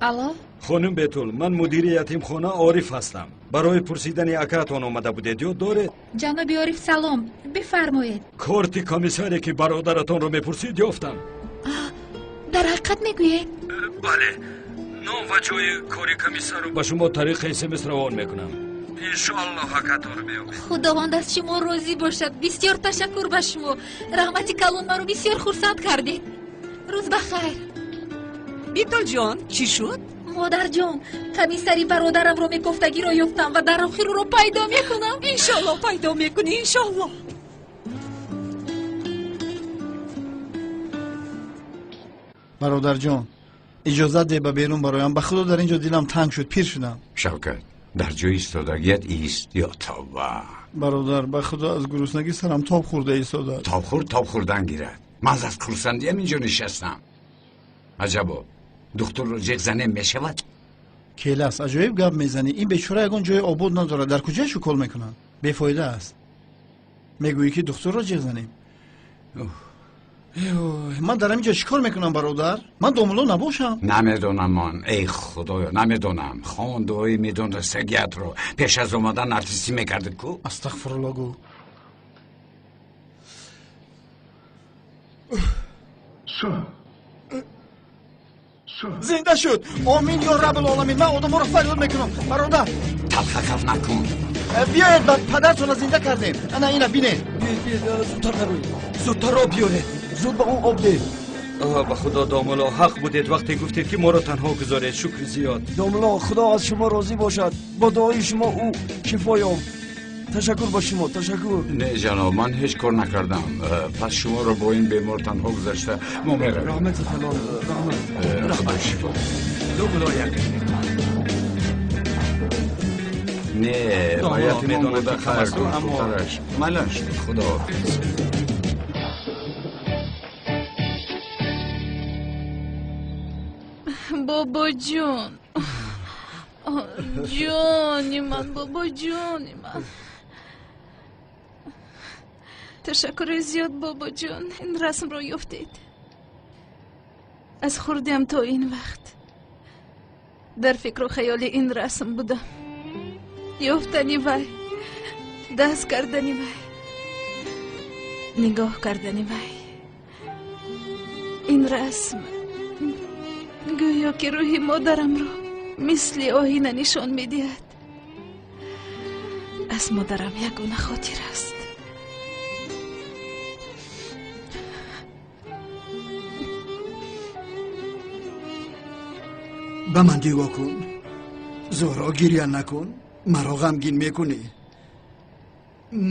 Алло? Хонум Бетул, ман мудири ятимхона Ориф ҳастам. Барои пурсидани акаатон омада будед, ёд доред? Ҷаноби Ориф, салом. Бифармоед. Корти комиссаре ки бародаратонро мепурсид ёфтам. Дар ҳақиқат мегӯед? Бале. Ном ва ҷои кори комиссарро ба шумо тариқи СМС равон мекунам. Иншоаллоҳ акатонро меёбед. Худованд аз шумо розӣ бошад. Бисёр ташаккур ба шумо. Раҳмати калон, маро бисёр хурсанд кардед. Рӯз ба хайр. Битулҷон, чӣ шуд? Модарҷон, комиссари бародарамро мекофтагиро ёфтам ва дар охир ӯро пайдо мекунам. Иншоаллоҳ пайдо мекунӣ, иншоаллоҳ. Бародарҷон, иҷозат деҳ ба берун бароям. Ба худо дар ин ҷо дилам танг шуд, пир шудам. Шавкат, дар ҷои истодагият ист. Ё тавба. Бародар, ба худо аз гуруснагӣ сарам тоб хӯрда истодааст. Тоб хӯрд, тоб хӯрдан гирад. Ман аз хурсандиам инҷо нишастам. Аҷабо, духтурро ҷеғ занем мешавад? Келас, аҷоиб гап мезанӣ. Ин бечора ягон ҷои обод надорад. Дар куҷояш укол мекунанд? Бефоида аст. Мегӯӣ ки духтурро ҷеғ занем? Ман дар ҳамин ҷо чӣ кор мекунам, бародар? Ман домулло набошам. Намедонам ман, эй худоё, намедонам. Хон дуои медонистагиятро. Пеш аз омадан артистӣ мекардӣ ку? Астағфирулло гӯ. Зинда шуд. Омин ё раббулоламин. Ман одаморо фарёд мекунам. Бародар, талха хаф накун. Биёед, ба падартонро зинда кардем. Ана ина бинед. Биёед, зудтар дароед. Зудтар об биёред. Зуд ба он об деҳ. Ба худо домулло, ҳақ будед вақте гуфтед ки моро танҳо гузоред. Шукри зиёд. Домулло, худо аз шумо розӣ бошад. Бо дуои шумо ӯ шифо ёфт. Ташаккур ба шумо, ташаккур. Не ҷаноб, ман ҳеҷ кор накардам. Пас шуморо бо ин бемор танҳо гузашта мо меравем. Раҳмати калон, раҳмат. Худо шифо. Домулло як. Не, бояд медонад ки хайр кун, хубтараш. Малаш, худоҳофиз. Бобоҷон, ҷони ман, бобоҷони ман. Ташаккури зиёд, бобоҷон, ин расмро ёфтед. Аз хурдиам то ин вақт дар фикру хаёли ин расм будам. Ёфтани вай, даст кардани вай, нигоҳ кардани вай. Ин расм гӯё ки рӯҳи модарамро мисли оҳина нишон медиҳад. Аз модарам ягона хотир аст. Ба ман дигоҳ кун, Зуҳро, гиря накун, маро ғамгин мекунӣ.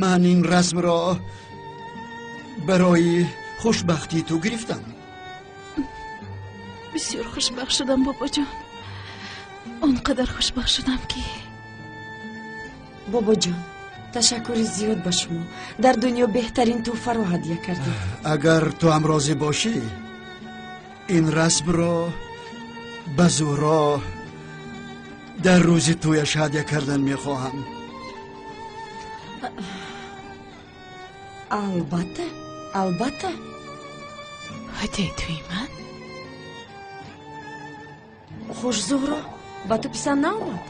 Ман ин расмро барои хушбахтии ту гирифтам. Бисёр хушбахт шудам, бобоҷон. Он қадар хушбахт шудам ки. Бобоҷон, ташаккури зиёд ба шумо. Дар дунё беҳтарин тӯҳфаро ҳадя кардед. Агар ту ҳам розӣ бошӣ, ин расмро ба Зуҳро дар рӯзи тӯяш ҳадя кардан мехоҳам. Албатта, албатта. Ҳадяи тӯи ман? Хуш, Зуҳро, ба ту писанд наомад?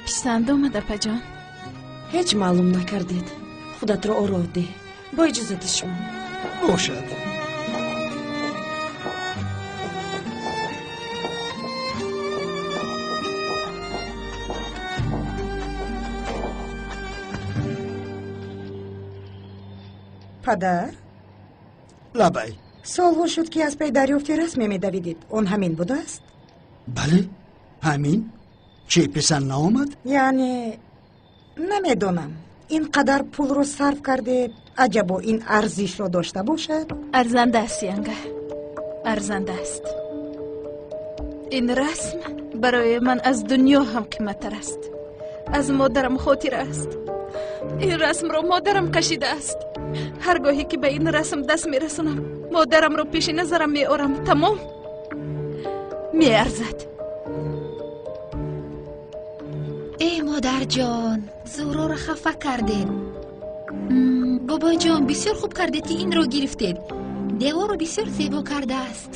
Писанд омад, апаҷон. Ҳеҷ маълум накардед. Худатро оро деҳ. Бо иҷозати шумо. Бошад. Падар? Лабай. Солҳо шуд ки аз пай дарёфти расме медавидед. Он ҳамин будааст? Бале, ҳамин. Чӣ, писанд наомад? Яъне намедонам. Ин қадар пулро сарф кардед, аҷабо ин арзишро дошта бошад? Арзанда аст, янга. Арзанда аст. Ин расм барои ман аз дунё ҳам қиматтар аст. Аз модарам хотира аст. Ин расмро модарам кашидааст. Ҳар гоҳе ки ба ин расм даст мерасонам, модарамро пеши назарам меорам. Тамом, меарзад. Эй модарҷон, Зуҳроро хафа кардед. Бобоҷон, бисёр хуб кардед ки инро гирифтед. Деворро бисёр зебо кардааст.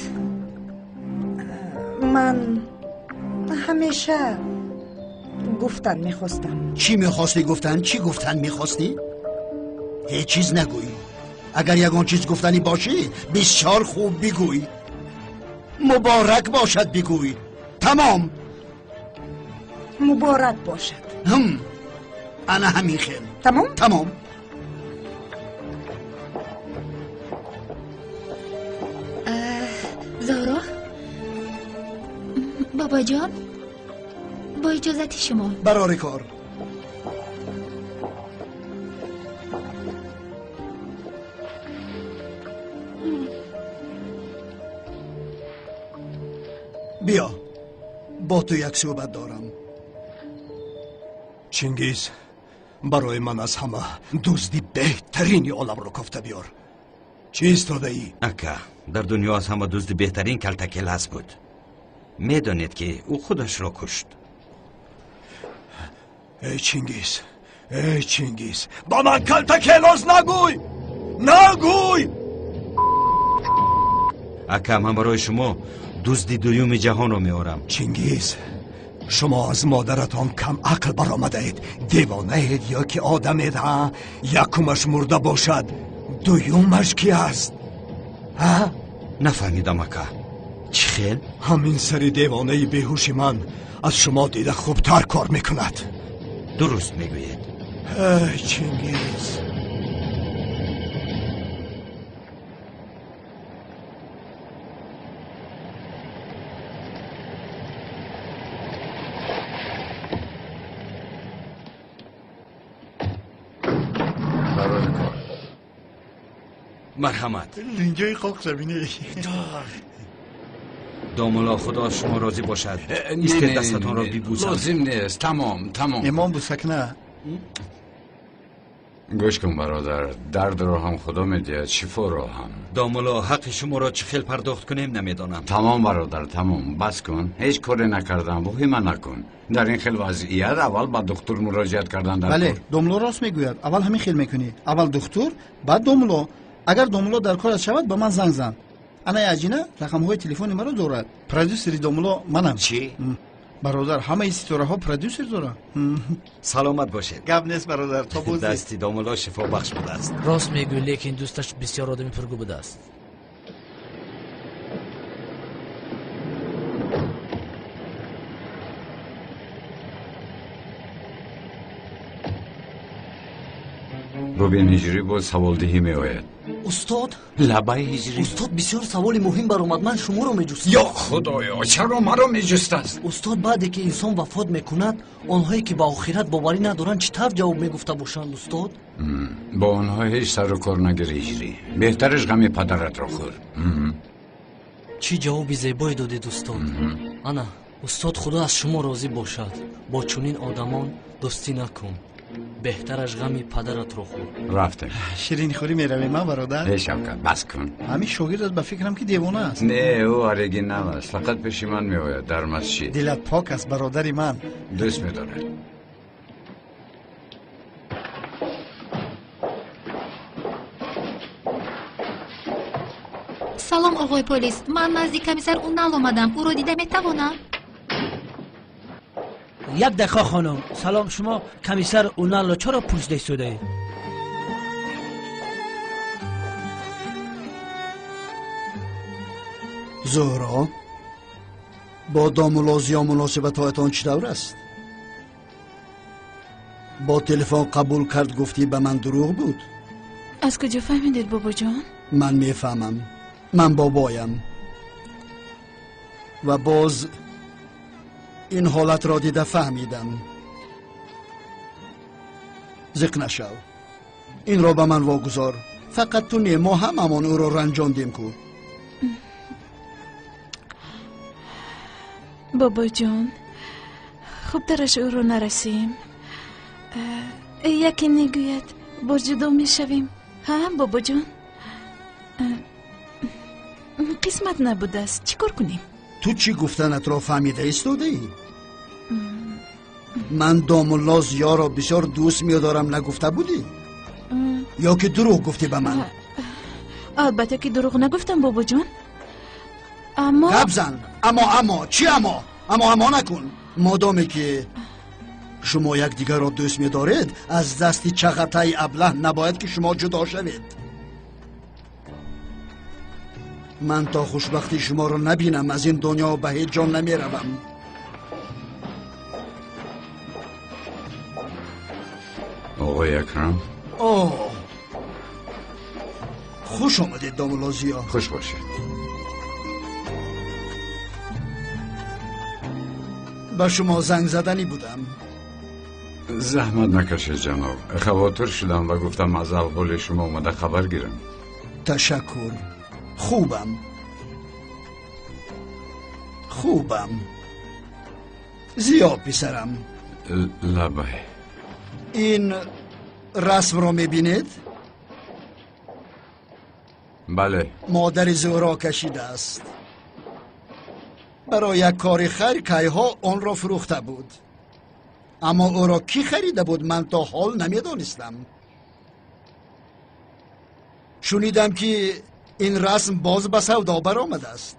Ман ҳамеша гуфтан мехостам. Чӣ мехостӣ гуфтан? Чӣ гуфтан мехостӣ? Ҳеҷ чиз нагӯй. Агар ягон чиз гуфтанӣ бошӣ, бисёр хуб бигӯй. Муборак бошад бигӯй. Тамом. Муборак бошад. Ана ҳамин хел. Тамом? Тамом. Зоҳро, бобоҷон, бо иҷозати шумо. Барори кор. Биё, бо ту як суҳбат дорам. Чингиз, барои ман аз ҳама дузди беҳтарини оламро кофта биёр. Чӣ истодаӣ? Ака, дар дунё аз ҳама дузди беҳтарин Калтакелас буд. Медонед, ки ӯ худашро кушт. Эй Чингиз, эй Чингиз, ба ман Калтакелос нагӯй! Нагӯй! Ака, ман барои шумо дузди дуюми ҷаҳонро меорам. Чингиз, шумо аз модаратон кам ақл баромадаед. Девонаед ё ки одамед, ҳа? Якумаш мурда бошад, дуюмаш ки аст? Ҳа? Нафаҳмидам, ака. Чӣ хел? Ҳамин сари девонаи беҳуши ман аз шумо дида хубтар кор мекунад. Дуруст мегӯед. Эй Чингиз. Марҳамат. Линҷои қоқ забине. Домулло, худо аз шумо розӣ бошад. Истед, дастатонро бибӯсам. Лозим нест. Тамом, тамом. Имом бусакна. Гӯш кун, бародар, дардро ҳам худо медиҳад, шифоро ҳам. Домулло, ҳаққи шуморо чӣ хел пардохт кунем намедонам. Тамом, бародар, тамом. Бас кун. Ҳеҷ коре накардам, воҳима накун. Дар ин хел вазъият аввал ба духтур муроҷиат кардан дар Бале, кор. домулло рост мегӯяд. Аввал ҳамин хел мекунӣ. Аввал духтур, баъд домулло. Агар домулло дар корат шавад, ба ман занг зан. Ана аҷина рақамҳои телефони маро дорад. Продюсери домулло манам. Чӣ? Бародар, ҳамаи ситораҳо продюсер доранд. Саломат бошед. Гап нест, бародар, то боз. Дасти домулло шифобахш будааст. Рост мегӯй, лекин дӯсташ бисёр одами пургӯ будааст. Рубин ҳиҷрӣ боз саволдиҳӣ меояд. Устод? Лабаи ҳиҷрӣ. Устод, бисёр саволи муҳим баромад. Ман шуморо меҷустам. Ё худоё, чаро маро меҷустааст? Устод, баъде ки инсон вафот мекунад, онҳое ки ба охират боварӣ надоранд, чӣ тавр ҷавоб мегуфта бошанд, устод? Бо онҳо ҳеҷ сару кор нагир, ҳиҷрӣ. Беҳтараш ғами падаратро хӯр. Чӣ ҷавоби зебое додед, устод. Ана, устод, худо аз шумо розӣ бошад. Бо чунин одамон дӯстӣ накун. Беҳтараш ғами падаратро хӯр. Рафтем. Ширинхӯрӣ меравем, а, бародар? Эй Шавкат, бас кун. Ҳамин шогирдат ба фикрам ки девона аст. Не, ӯ оригинал аст. Фақат пеши ман меояд дар масҷид. Дилат пок аст, бародари ман. Дӯст медорад. Салом, оғои полис. Ман назди комиссар Унал омадам. Ӯро дида метавонам? Як дақиқа, хонум. Салом, шумо комиссар Уналро чаро пурсида истодаед? Зуҳро, бо домулло Зиё муносибатҳоятон чӣ тавр аст? Бо телефон қабул кард, гуфтӣ ба ман дурӯғ буд? Аз куҷо фаҳмидед, бобоҷон? Ман мефаҳмам. Ман бобоям. Ва боз ин ҳолатро дида фаҳмидам. Зиқ нашав. Инро ба ман вогузор. Фақат ту не, мо ҳамамон ӯро ранҷондем ку. Бобоҷон, хубтараш ӯро нарасем. Яке мегӯяд, боз ҷудо мешавем. Ҳа, бобоҷон? Қисмат набудааст. Чӣ кор кунем? Ту чӣ гуфтанатро фаҳмида истодаӣ? Ман домулло Зиёро бисёр дӯст медорам нагуфта будӣ? Ё ки дурӯғ гуфтӣ ба ман? Албатта ки дурӯғ нагуфтам, бобоҷон. Аммо гап зан. Аммо аммо чӣ аммо? Аммо аммо накун. Модоме ки шумо якдигарро дӯст медоред, аз дасти чағатаи аблаҳ набояд ки шумо ҷудо шавед. Ман то хушбахтии шуморо набинам, аз ин дунё ба ҳеҷ ҷо намеравам. Оғои Акрам. О, хуш омадед, домулло Зиё. Хуш бошед. Ба шумо занг заданӣ будам. Заҳмат накашед, ҷаноб. Хавотир шудам ва гуфтам аз аҳволи шумо омада хабар гирам. Ташаккур. Хубам. Хубам. Зиё писарам. Лабай. Ин расмро мебинед? Бале. Модари Зуҳро кашидааст. Барои як кори хайр кайҳо онро фурӯхта буд. Аммо ӯро кӣ харида буд, ман то ҳол намедонистам. Шунидам ки ин расм боз ба савдо баромадааст.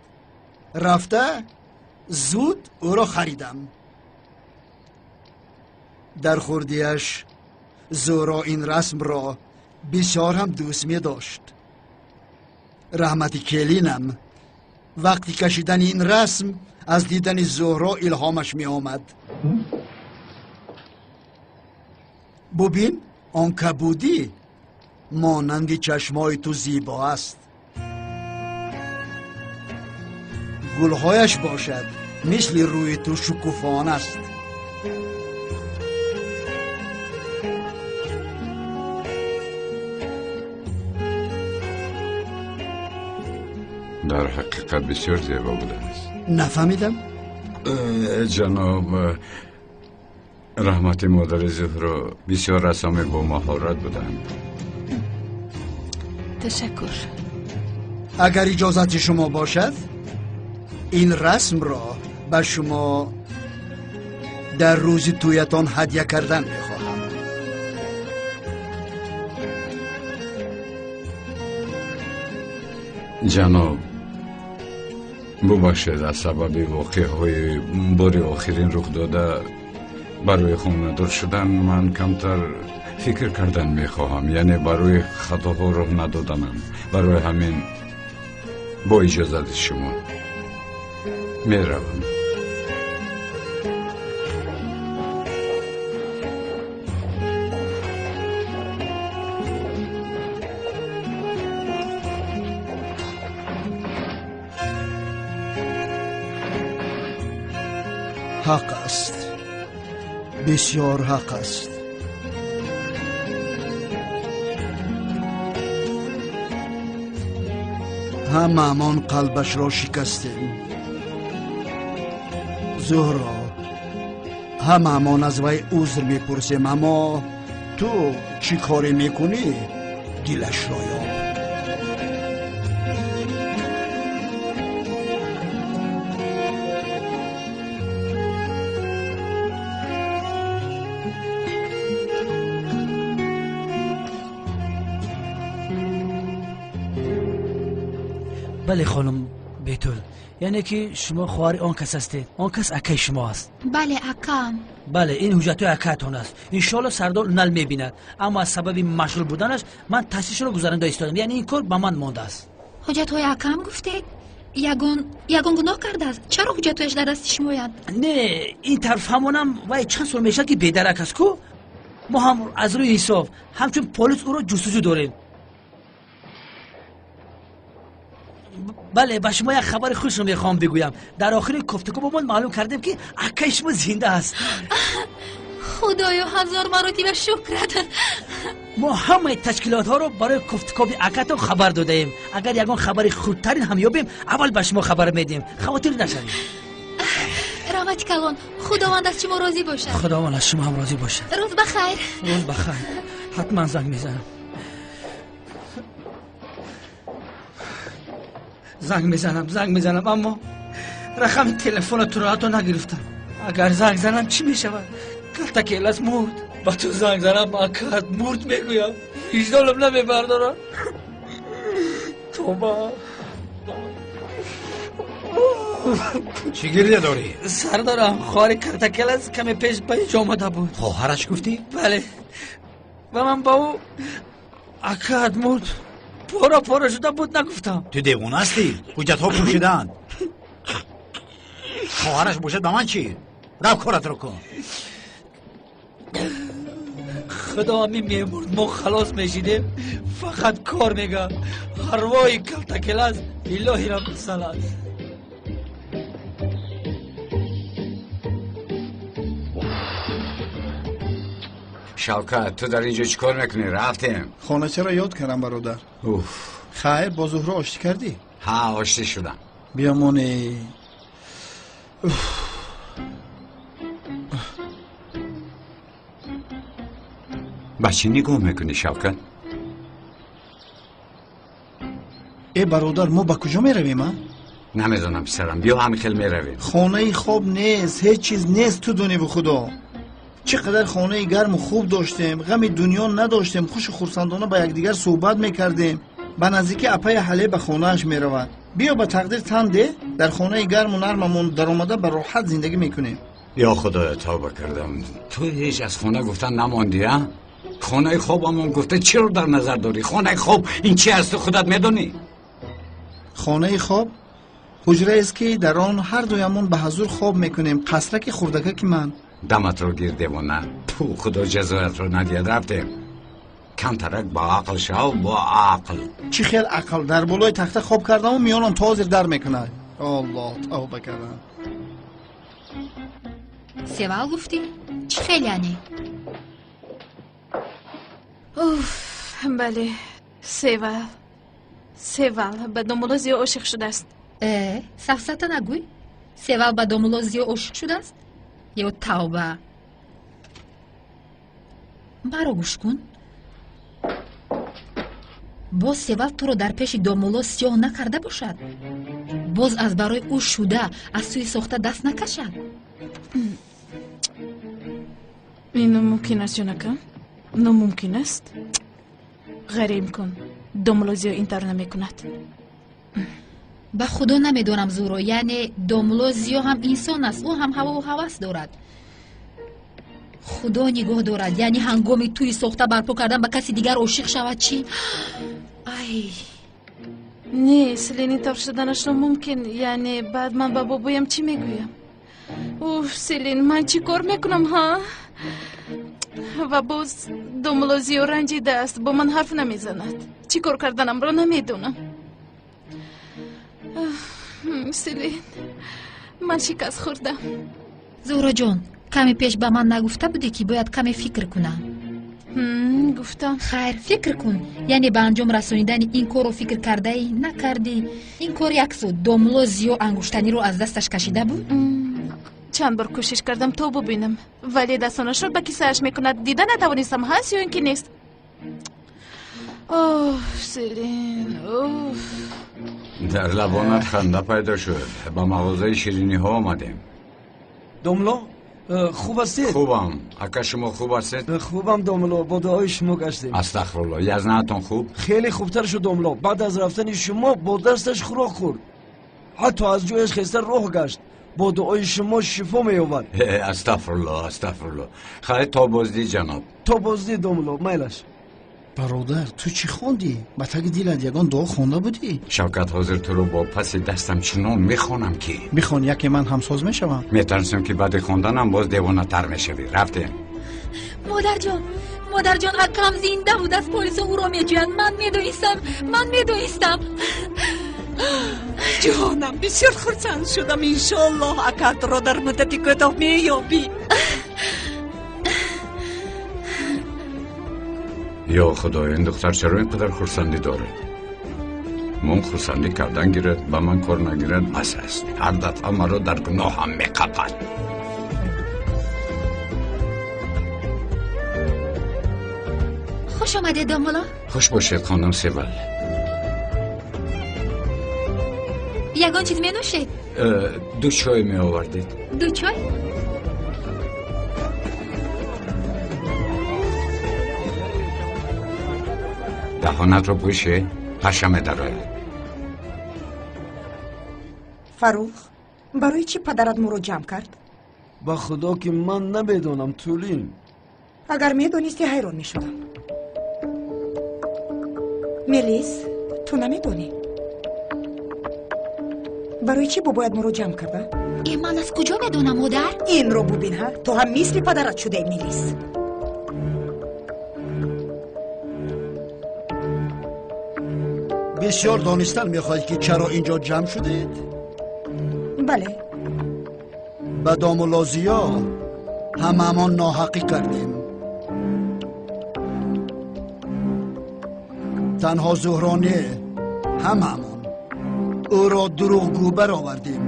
Рафта зуд ӯро харидам. Дар хурдиаш Зуҳро ин расмро бисёр ҳам дӯст медошт. Раҳмати келинам вақти кашидани ин расм аз дидани Зуҳро илҳомаш меомад. Бубин, он кабудӣ монанди чашмои ту зебо аст. Гулҳояш бошад мисли рӯи ту шукуфон аст. Дар ҳақиқат бисёр зебо будааст. Нафаҳмидам. Ҷаноб, раҳмати модари Зуҳро бисёр рассоми бо маҳорат буданд. Ташаккур. Агар иҷозати шумо бошад, ин расмро ба шумо дар рӯзи тӯятон ҳадя кардан мехоҳам. Ҷаноб, бубахшед, аз сабаби воқеаҳои бори охирин рух дода барои хонадор шудан ман камтар фикр кардан мехоҳам, яъне барои хатоҳо роҳ надоданам. Барои ҳамин бо иҷозати шумо меравам. Ҳақ аст, бисёр ҳақ аст. Ҳамаамон қалбашро шикастем. Зуҳро, ҳамаамон аз вай узр мепурсем, аммо ту чӣ коре мекунӣ, дилашро ёб. Бале, хонум Бетул, яъне ки шумо хоҳари он кас ҳастед. Он кас акаи шумо аст. Бале, акаам. Бале, ин ҳуҷҷатҳои акаатон аст. Иншоалло сардор нал мебинад, аммо аз сабаби машғул буданаш ман таҳсилшро гузаронда истодам, яъне ин кор ба ман мондааст. Ҳуҷҷатҳои акаам гуфтед? Ягон гуноҳ кардааст? Чаро ҳуҷҷатҳояш дар дасти шумоянд? Не, ин тараф ҳамонам вай чанд сол мешавад ки бедарак аст ку. Мо ҳам аз рӯи ҳисоб ҳамчун полис ӯро ҷустуҷӯ дорем. Бале, ба шумо як хабари хушро мехоҳам бигӯям. Дар охири кофтукобамон маълум кардем ки акаи шумо зинда аст. Худоё, ҳазор маротиба шукрат. Мо ҳамаи ташкилотҳоро барои кофтукоби акатон хабар додаем. Агар ягон хабари хурдтарин ҳам ёбем, аввал ба шумо хабар медиҳем. Хавотир нашавед. Раҳмати калон. Худованд аз шумо розӣ бошад. Худованд аз шумо ҳам розӣ бошад. Рӯз ба хайр. Рӯз ба хайр. Ҳатман занг мезанам. Занг мезанам, аммо рақами телефона туро ҳатто нагирифтам. Агар занг занам чӣ мешавад? Калтаки элас мурд. Ба ту занг занам, акат мурд мегӯям. Виҷдонам намебардорад. Тоба. Чӣ гиря дорӣ? Сардорам, хоҳари калтакелас каме пеш ба инҷо омада буд. Хоҳараш гуфтӣ? Бале. Ва ман ба ӯ акаат мурд, пора пора шуда буд нагуфтам. Ту девона ҳастӣ? Ҳуҷҷатҳо пӯшидаанд. Хоҳараш бошад, ба ман чӣ? Рав, коратро кун. Худо, ҳамин мемурд, мо халос мешидем. Фақат кор мега. Арвоҳи калтакелас илоҳира мусалас. Шавкат, ту дар инҷо чӣ кор мекунӣ? Рафтем. Хоначаро ёд кардам, бародар. Уф. Хайр, бо Зуҳро оштӣ кардӣ? Ҳа, оштӣ шудам. Биёмоне. Ба чӣ нигоҳ мекунӣ, Шавкат? Э, бародар, мо ба куҷо меравем, а? Намедонам, писарам, биё ҳамин хел меравем. Хонаи хоб нест, ҳеҷ чиз нест, ту доневу худо. Чӣ қадар хонаи гарму хуб доштем, ғами дунё надоштем, хушу хурсандона ба якдигар суҳбат мекардем. Ба наздикӣ апаи ҳале ба хонааш меравад. Биё, ба тақдир тан де, дар хонаи гарму нармамон даромада ба роҳат зиндагӣ мекунем. Ё худоё, тавба кардам. Ту ҳеҷ аз хона гуфтан намондӣ, а? Хонаи хобамон гуфта чиро дар назар дорӣ? Хонаи хоб ин чи аст, ту худат медонӣ? Хонаи хоб ҳуҷраест, ки дар он ҳар дуямон ба ҳазур хоб мекунем, қасраки хурдакаки ман. Даматро гир, девона. Ту, худо ҷазоятро надиҳад. Рафтем. Камтарак ба ақл шав, бо ақл. Чӣ хел ақл? Дар болои тахта хоб кардаму миёнам то ҳозир дар мекунад. Аллоҳ, тавба кардам. Севал гуфтӣ? Чӣ хел яъне? Уф, бале, Севал. Севал ба домулло Зиё ошиқ шудааст. Э, сафсата нагӯй. Севал ба домулло Зиё ошиқ шудааст? Ё тавба! Маро гӯш кун. Боз Севал туро дар пеши домулло сиёҳ накарда бошад? Боз аз барои ӯ шуда аз сӯи сохта даст накашад? Ин номумкин аст, ҷонакам, номумкин аст, ғайриимкон. Домулло Зиё ин тавр намекунад. Ба худо, намедонам, Зуро. Яъне домулло Зиё ҳам инсон аст, ӯ ҳам ҳавову ҳавас дорад. Худо нигоҳ дорад, яъне ҳангоми тӯи сохта барпо кардан ба каси дигар ошиқ шавад чӣ? Ай. Не, Селин, ин тавр шуданаш номумкин. Яъне баъд ман ба бобоям чӣ мегӯям? Уф, Селин, ман чӣ кор мекунам, ҳа? Ва боз домулло Зиё ранҷидааст, бо ман ҳарф намезанад. Чӣ кор карданамро намедонам. Селин, ман шикаст хӯрдам. Зуҳроҷон, каме пеш ба ман нагуфта будӣ, ки бояд каме фикр кунам? Гуфтам. Хайр, фикр кун. Яъне ба анҷом расонидани ин корро фикр кардаӣ, накардӣ? Ин кор як су, домулло Зиё ангуштаниро аз дасташ кашида буд? Чанд бор кӯшиш кардам, то бубинам, вале дастонашро ба кисааш мекунад. Дида натавонистам, ҳаст ё ин ки нест. Оф, Селин, уф. Дар лабонат ханда пайдо шуд. Ба мағозаи шириниҳо омадем. Домло, хуб ҳастед? Хубам, ака, шумо хуб ҳастед? Хубам, домло, бо дуои шумо гаштем. Астағфирулло. Язнаатон хуб? Хеле хубтар шуд, домло. Баъд аз рафтани шумо бо дасташ хӯрок хӯрд, ҳатто аз ҷояш хеста роҳ гашт. Бо дуои шумо шифо меёбад. Астағфирулло, астағфирулло. Хайр, то боздид, ҷаноб. То боздид, домло, майлаш. Бародар, ту чӣ хондӣ? Ба таги дилат ягон дуо хонда будӣ? Шавкат, ҳозир туро бо паси дастам чунон мехонам, ки Бихон, яке ман ҳамсоз мешавам. Метарсам, ки баъди хонданам боз девонатар мешавӣ. Рафтем. Модарҷон, модарҷон, акам зинда будааст, полисо ӯро меҷӯянд. Ман медонистам, ман медонистам. Ҷонам, бисёр хурсанд шудам. Иншоаллоҳ, акатро дар муддати кӯтоҳ меёбӣ. Ё худо, ин духтар чаро ин қадар хурсандӣ дорад? Мон хурсандӣ кардан гирад, ба ман кор нагирад, бас аст. Ҳар дафъа маро дар гуноҳам меқапад. Хуш омадед, домулло. Хуш бошед, хонум Севал. Ягон чиз менӯшед? Ду чой меовардед. Ду чой. Даҳонатро пӯше, паша медарояд. Фаррух. Барои чӣ падарат моро ҷамъ кард? Ба худо ки ман намедонам, Тулин. Агар медонисти, ҳайрон мешудам. Мелис, ту намедонӣ? Барои чӣ бобоят моро ҷамъ карда? Э, ман аз куҷо медонам, модар? Инро бубин, ҳа? Ту ҳам мисли падарат шудаи, Мелис. Бисёр донистан мехоҳед, ки чаро инҷо ҷамъ шудед? Бале. Ба домулло Зиё ҳамаамон ноҳақӣ кардем. Танҳо Зуҳро не, ҳамаамон ӯро дурӯғгӯ баровардем.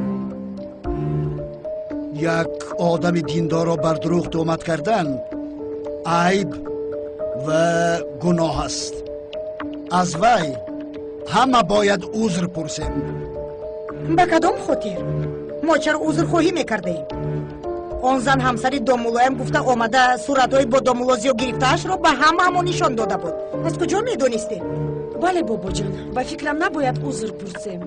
Як одами диндорро бар дурӯғ тӯҳмат кардан айб ва гуноҳ аст. Аз вай ҳама бояд узр пурсем. Ба кадом хотир? Мо чаро узрхоҳӣ мекардаем? Он зан ҳамсари домуллоям гуфта омада суратҳои бо домулло Зиё гирифтаашро ба ҳамаамон нишон дода буд. Аз куҷо медонистем? Бале, бобоҷон, ба фикрам набояд узр пурсем.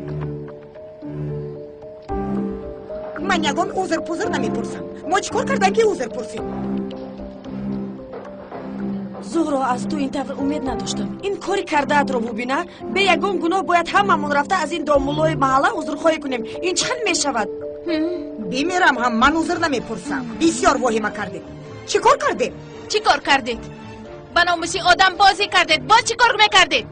Ман ягон узр-пузр намепурсам. Мо чӣ кор кардам, ки узр пурсем? Зуҳро, аз ту ин тавр умед надоштам. Ин кори кардаатро бубина. Бе ягон гуноҳ бояд ҳамамон рафта аз ин домуллои маҳалла узрхоҳӣ кунем. Ин чӣ хел мешавад? Бимирам ҳам ман узр намепурсам. Бисёр воҳима кардед. Чӣ кор кардед? Чӣ кор кардед? Ба номуси одам бозӣ кардед. Боз чӣ кор мекардед?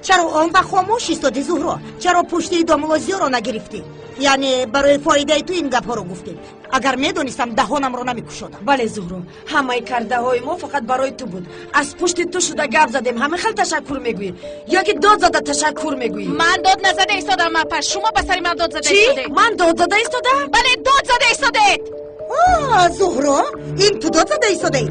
Чаро он вақт хомӯш истоди, Зуҳро? Чаро пушти домулло Зиёро нагирифтӣ? Яъне барои фоидаи ту ин гапҳоро гуфтем. Агар медонистам, даҳонамро намекушодам. Бале, Зуҳро, ҳамаи кардаҳои мо фақат барои ту буд. Аз пушти ту шуда гап задем. Ҳамин хел ташаккур мегӯӣ ё ки дод зада ташаккур мегӯӣ? Ман дод назада истодам, апа. Шумо ба сари ман дод зада истодед. Чӣ? Ман дод зада истодам? Бале, дод зада истодед. Зуҳро, ин ту дод зада истодаӣ?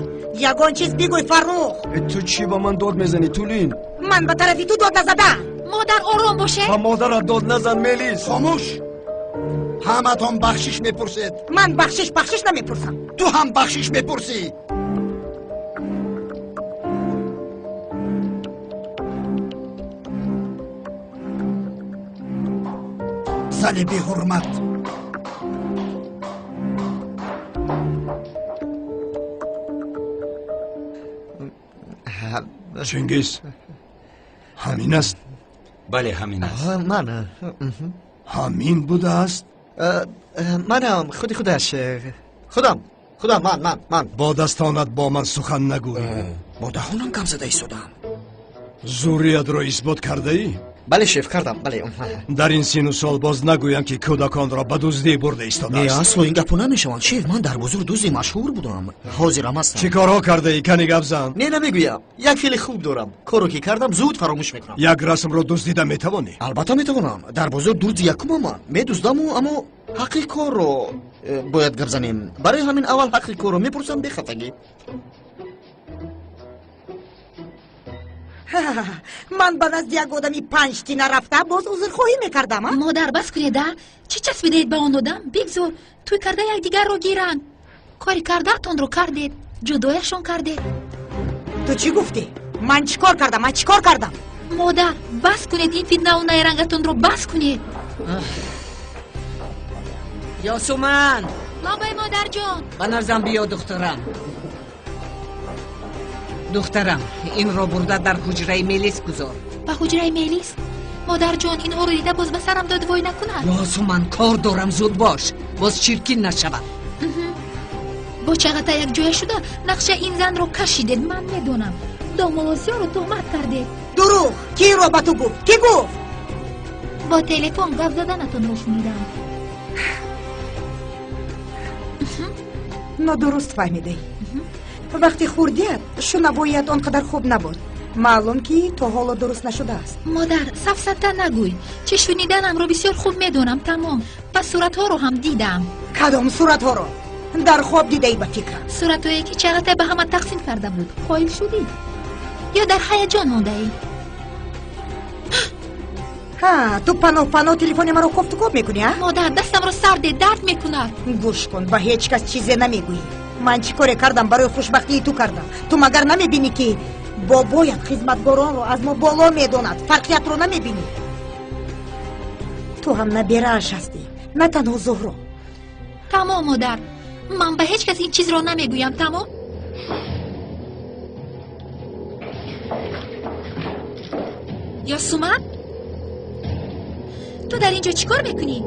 Ягон чиз бигӯй, Фаррух. Ту чӣ ба ман дод мезанӣ, Тулин? Ман ба тарафи ту дод назадам. Модар, ором боше. Ба модарат дод назан, Мелис. Хомӯш. Ҳаматон бахшиш мепурсед. Ман бахшиш бахшиш намепурсам. Ту ҳам бахшиш мепурсӣ. Зани беҳурмат. Чингиз, ҳамин аст? Бале, ҳамин аст. Ман ҳамин будааст? Манам, худи худаш. Худам, худам, ман, ман, ман. Бо дастонат бо ман сухан нагӯй. Бо даҳонам гап зада истодам. Зурриятро исбот кардаӣ? Бале, шеф, кардам, бале. Дар ин сину сол боз нагӯям, ки кӯдаконро ба дуздӣ бурда истодааст. Не, асло ин гапо намешаванд, шеф. Ман дар бозор дузди машҳур будам. Ҳозирам ҳастам. Чӣ корҳо кардаӣ? Кани гап зан. Не, намегӯям. Як феъли хуб дорам. Корро ки кардам, зуд фаромӯш мекунам. Як расмро дуздида метавонӣ? Албатта метавонам. Дар бозор дузди якумам ман. Медуздаму, аммо ҳаққи корро бояд гап занем. Барои ҳамин аввал ҳаққи корро мепурсам бехатагӣ. Ман ба назди як одами панҷтина рафта боз узрхоҳӣ мекардам. Модар, бас кунед, а? Чӣ часпидаед ба он одам? Бигзор тӯй карда якдигарро гиранд. Кори кардаатонро кардед, ҷудояшон кардед. Ту чӣ гуфтӣ? Ман чӣ кор кардам? Ман чӣ кор кардам? Модар, бас кунед ин фитнаву найрангатонро, бас кунед. Ёсуман! Лабай, модарҷон. Ба наздам биё, духтарам. Духтарам, инро бурда дар ҳуҷраи Мелис гузор. Ба ҳуҷраи Мелис? Модарҷон, инҳоро дида боз ба сарам додвой накунад. Ёсуман, кор дорам, зуд бош, боз чиркин нашавад. Бо чағата якҷоя шуда нақша ин занро кашидед. Ман медонам, домулло Зиёро туҳмат кардед. Дурӯғ! Ки инро ба ту гуфт? Кӣ гуфт? Бо телефон гап заданатонро шунидам. Нодуруст фаҳмидаӣ. Вақти хурдият шунавоият он қадар хуб набуд. Маълум, ки то ҳоло дуруст нашудааст. Модар, сафсата нагӯй. Чӣ шуниданамро бисёр хуб медонам. Тамом. Пас суратҳоро ҳам дидам. Кадом суратҳоро? Дар хоб дидаӣ, ба фикрам. Суратҳое, ки Чағатай ба ҳама тақсим карда буд. Қоил шудӣ ё дар ҳаяҷон мондаӣ? Ҳа, ту паноҳ паноҳ телефони маро кофту коб мекунӣ, а? Модар, дастамро сарде, дард мекунад. Гӯш кун, ба ҳеҷ кас чизе намегӯӣ. Ман чӣ коре кардам, барои хушбахтии ту кардам. Ту магар намебинӣ, ки бобоят хизматгоронро аз мо боло медонад? Фарқиятро намебинӣ? Ту ҳам наберааш ҳастӣ, на танҳо Зуҳро. Тамом, модар. Ман ба ҳеҷ кас ин чизро намегӯям, тамом? Ёсуман? Ту дар ин ҷо чӣ кор мекунӣ?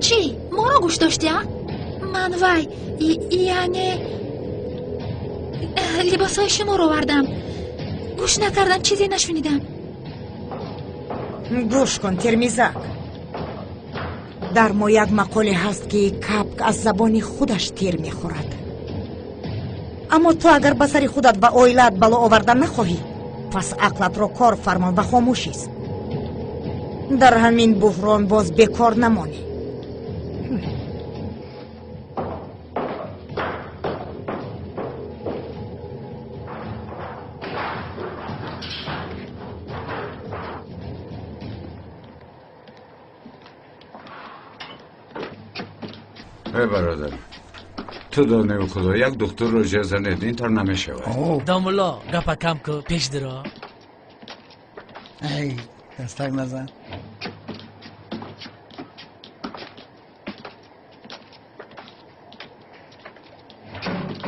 Чӣ? Моро гӯш доштӣ, а? Ман вай, яъне либосҳои шуморо овардам. Гӯш накардам, чизе нашунидам. Гӯш кун, Термизак. Дар мо як мақоле ҳаст, ки капк аз забони худаш тир мехӯрад. Аммо ту агар ба сари худат ва оилаат бало овардан нахоҳӣ, пас ақлатро кор фармон ва хомӯш ист. Дар ҳамин буҳрон боз бекор намонӣ. Эй бародар, ту доневи худо як духтурро ҷер занед, ин тор намешавад. Домулло, гапа кам ку, пеш диро. Эй, дастак назан.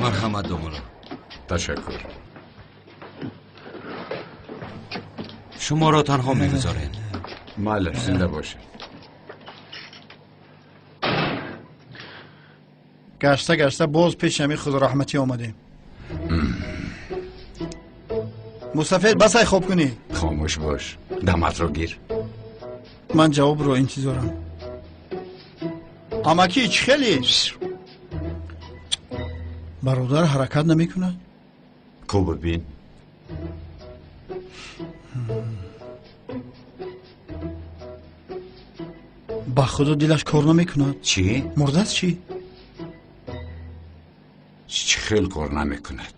Марҳамат, домулло. Ташаккур. Шуморо танҳо мегузорем. Мале, зинда бошед. Гашта гашта боз пеши ҳамин худораҳматӣ омадем. Мустафед, басай хоб кунӣ. Хомӯш бош, даматро гир. Ман ҷавобро интизорам. Амакӣ, чӣ хеле? Бародар ҳаракат намекунад? Ку бибин. Ба худо дилаш кор намекунад. Чӣ? Мурдааст чӣ? Чӣ хел кор намекунад?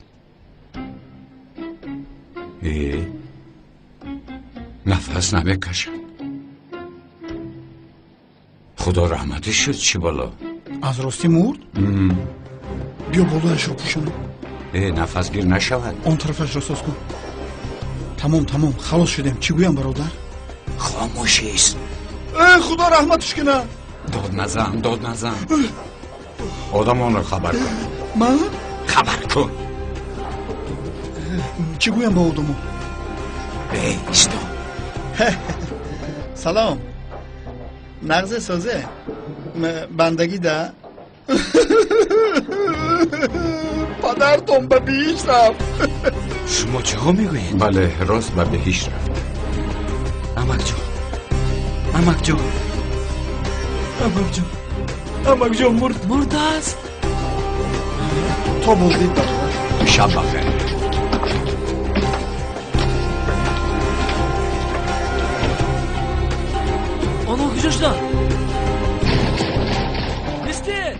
Э, нафас намекашад. Худо раҳматӣ шуд, чӣ бало? Аз ростӣ мурд? Биё болояшро пӯшонам. Э, нафасгир нашавад. Он тарафашро соз кун. Тамом, тамом, халос шудем. Чӣ гӯям, бародар? Хомӯшист. Э, худо раҳматш кунад. Дод назан, дод назан. Одамонро хабар кун. Ман? Хабар кун. Чӣ гӯям ба одамо? Эй, исто. Салом. Нағзе созе? Бандагӣ да? Падартон ба биҳишт рафт. Шумо чиҳо мегӯед? Бале, рост ба биҳишт рафт. Амакҷон, амакҷон, амакҷон, амакҷон мурд, мурдааст. То боздид, бародар. Шаб бахайр. Онҳо куҷо шуданд? Мистер!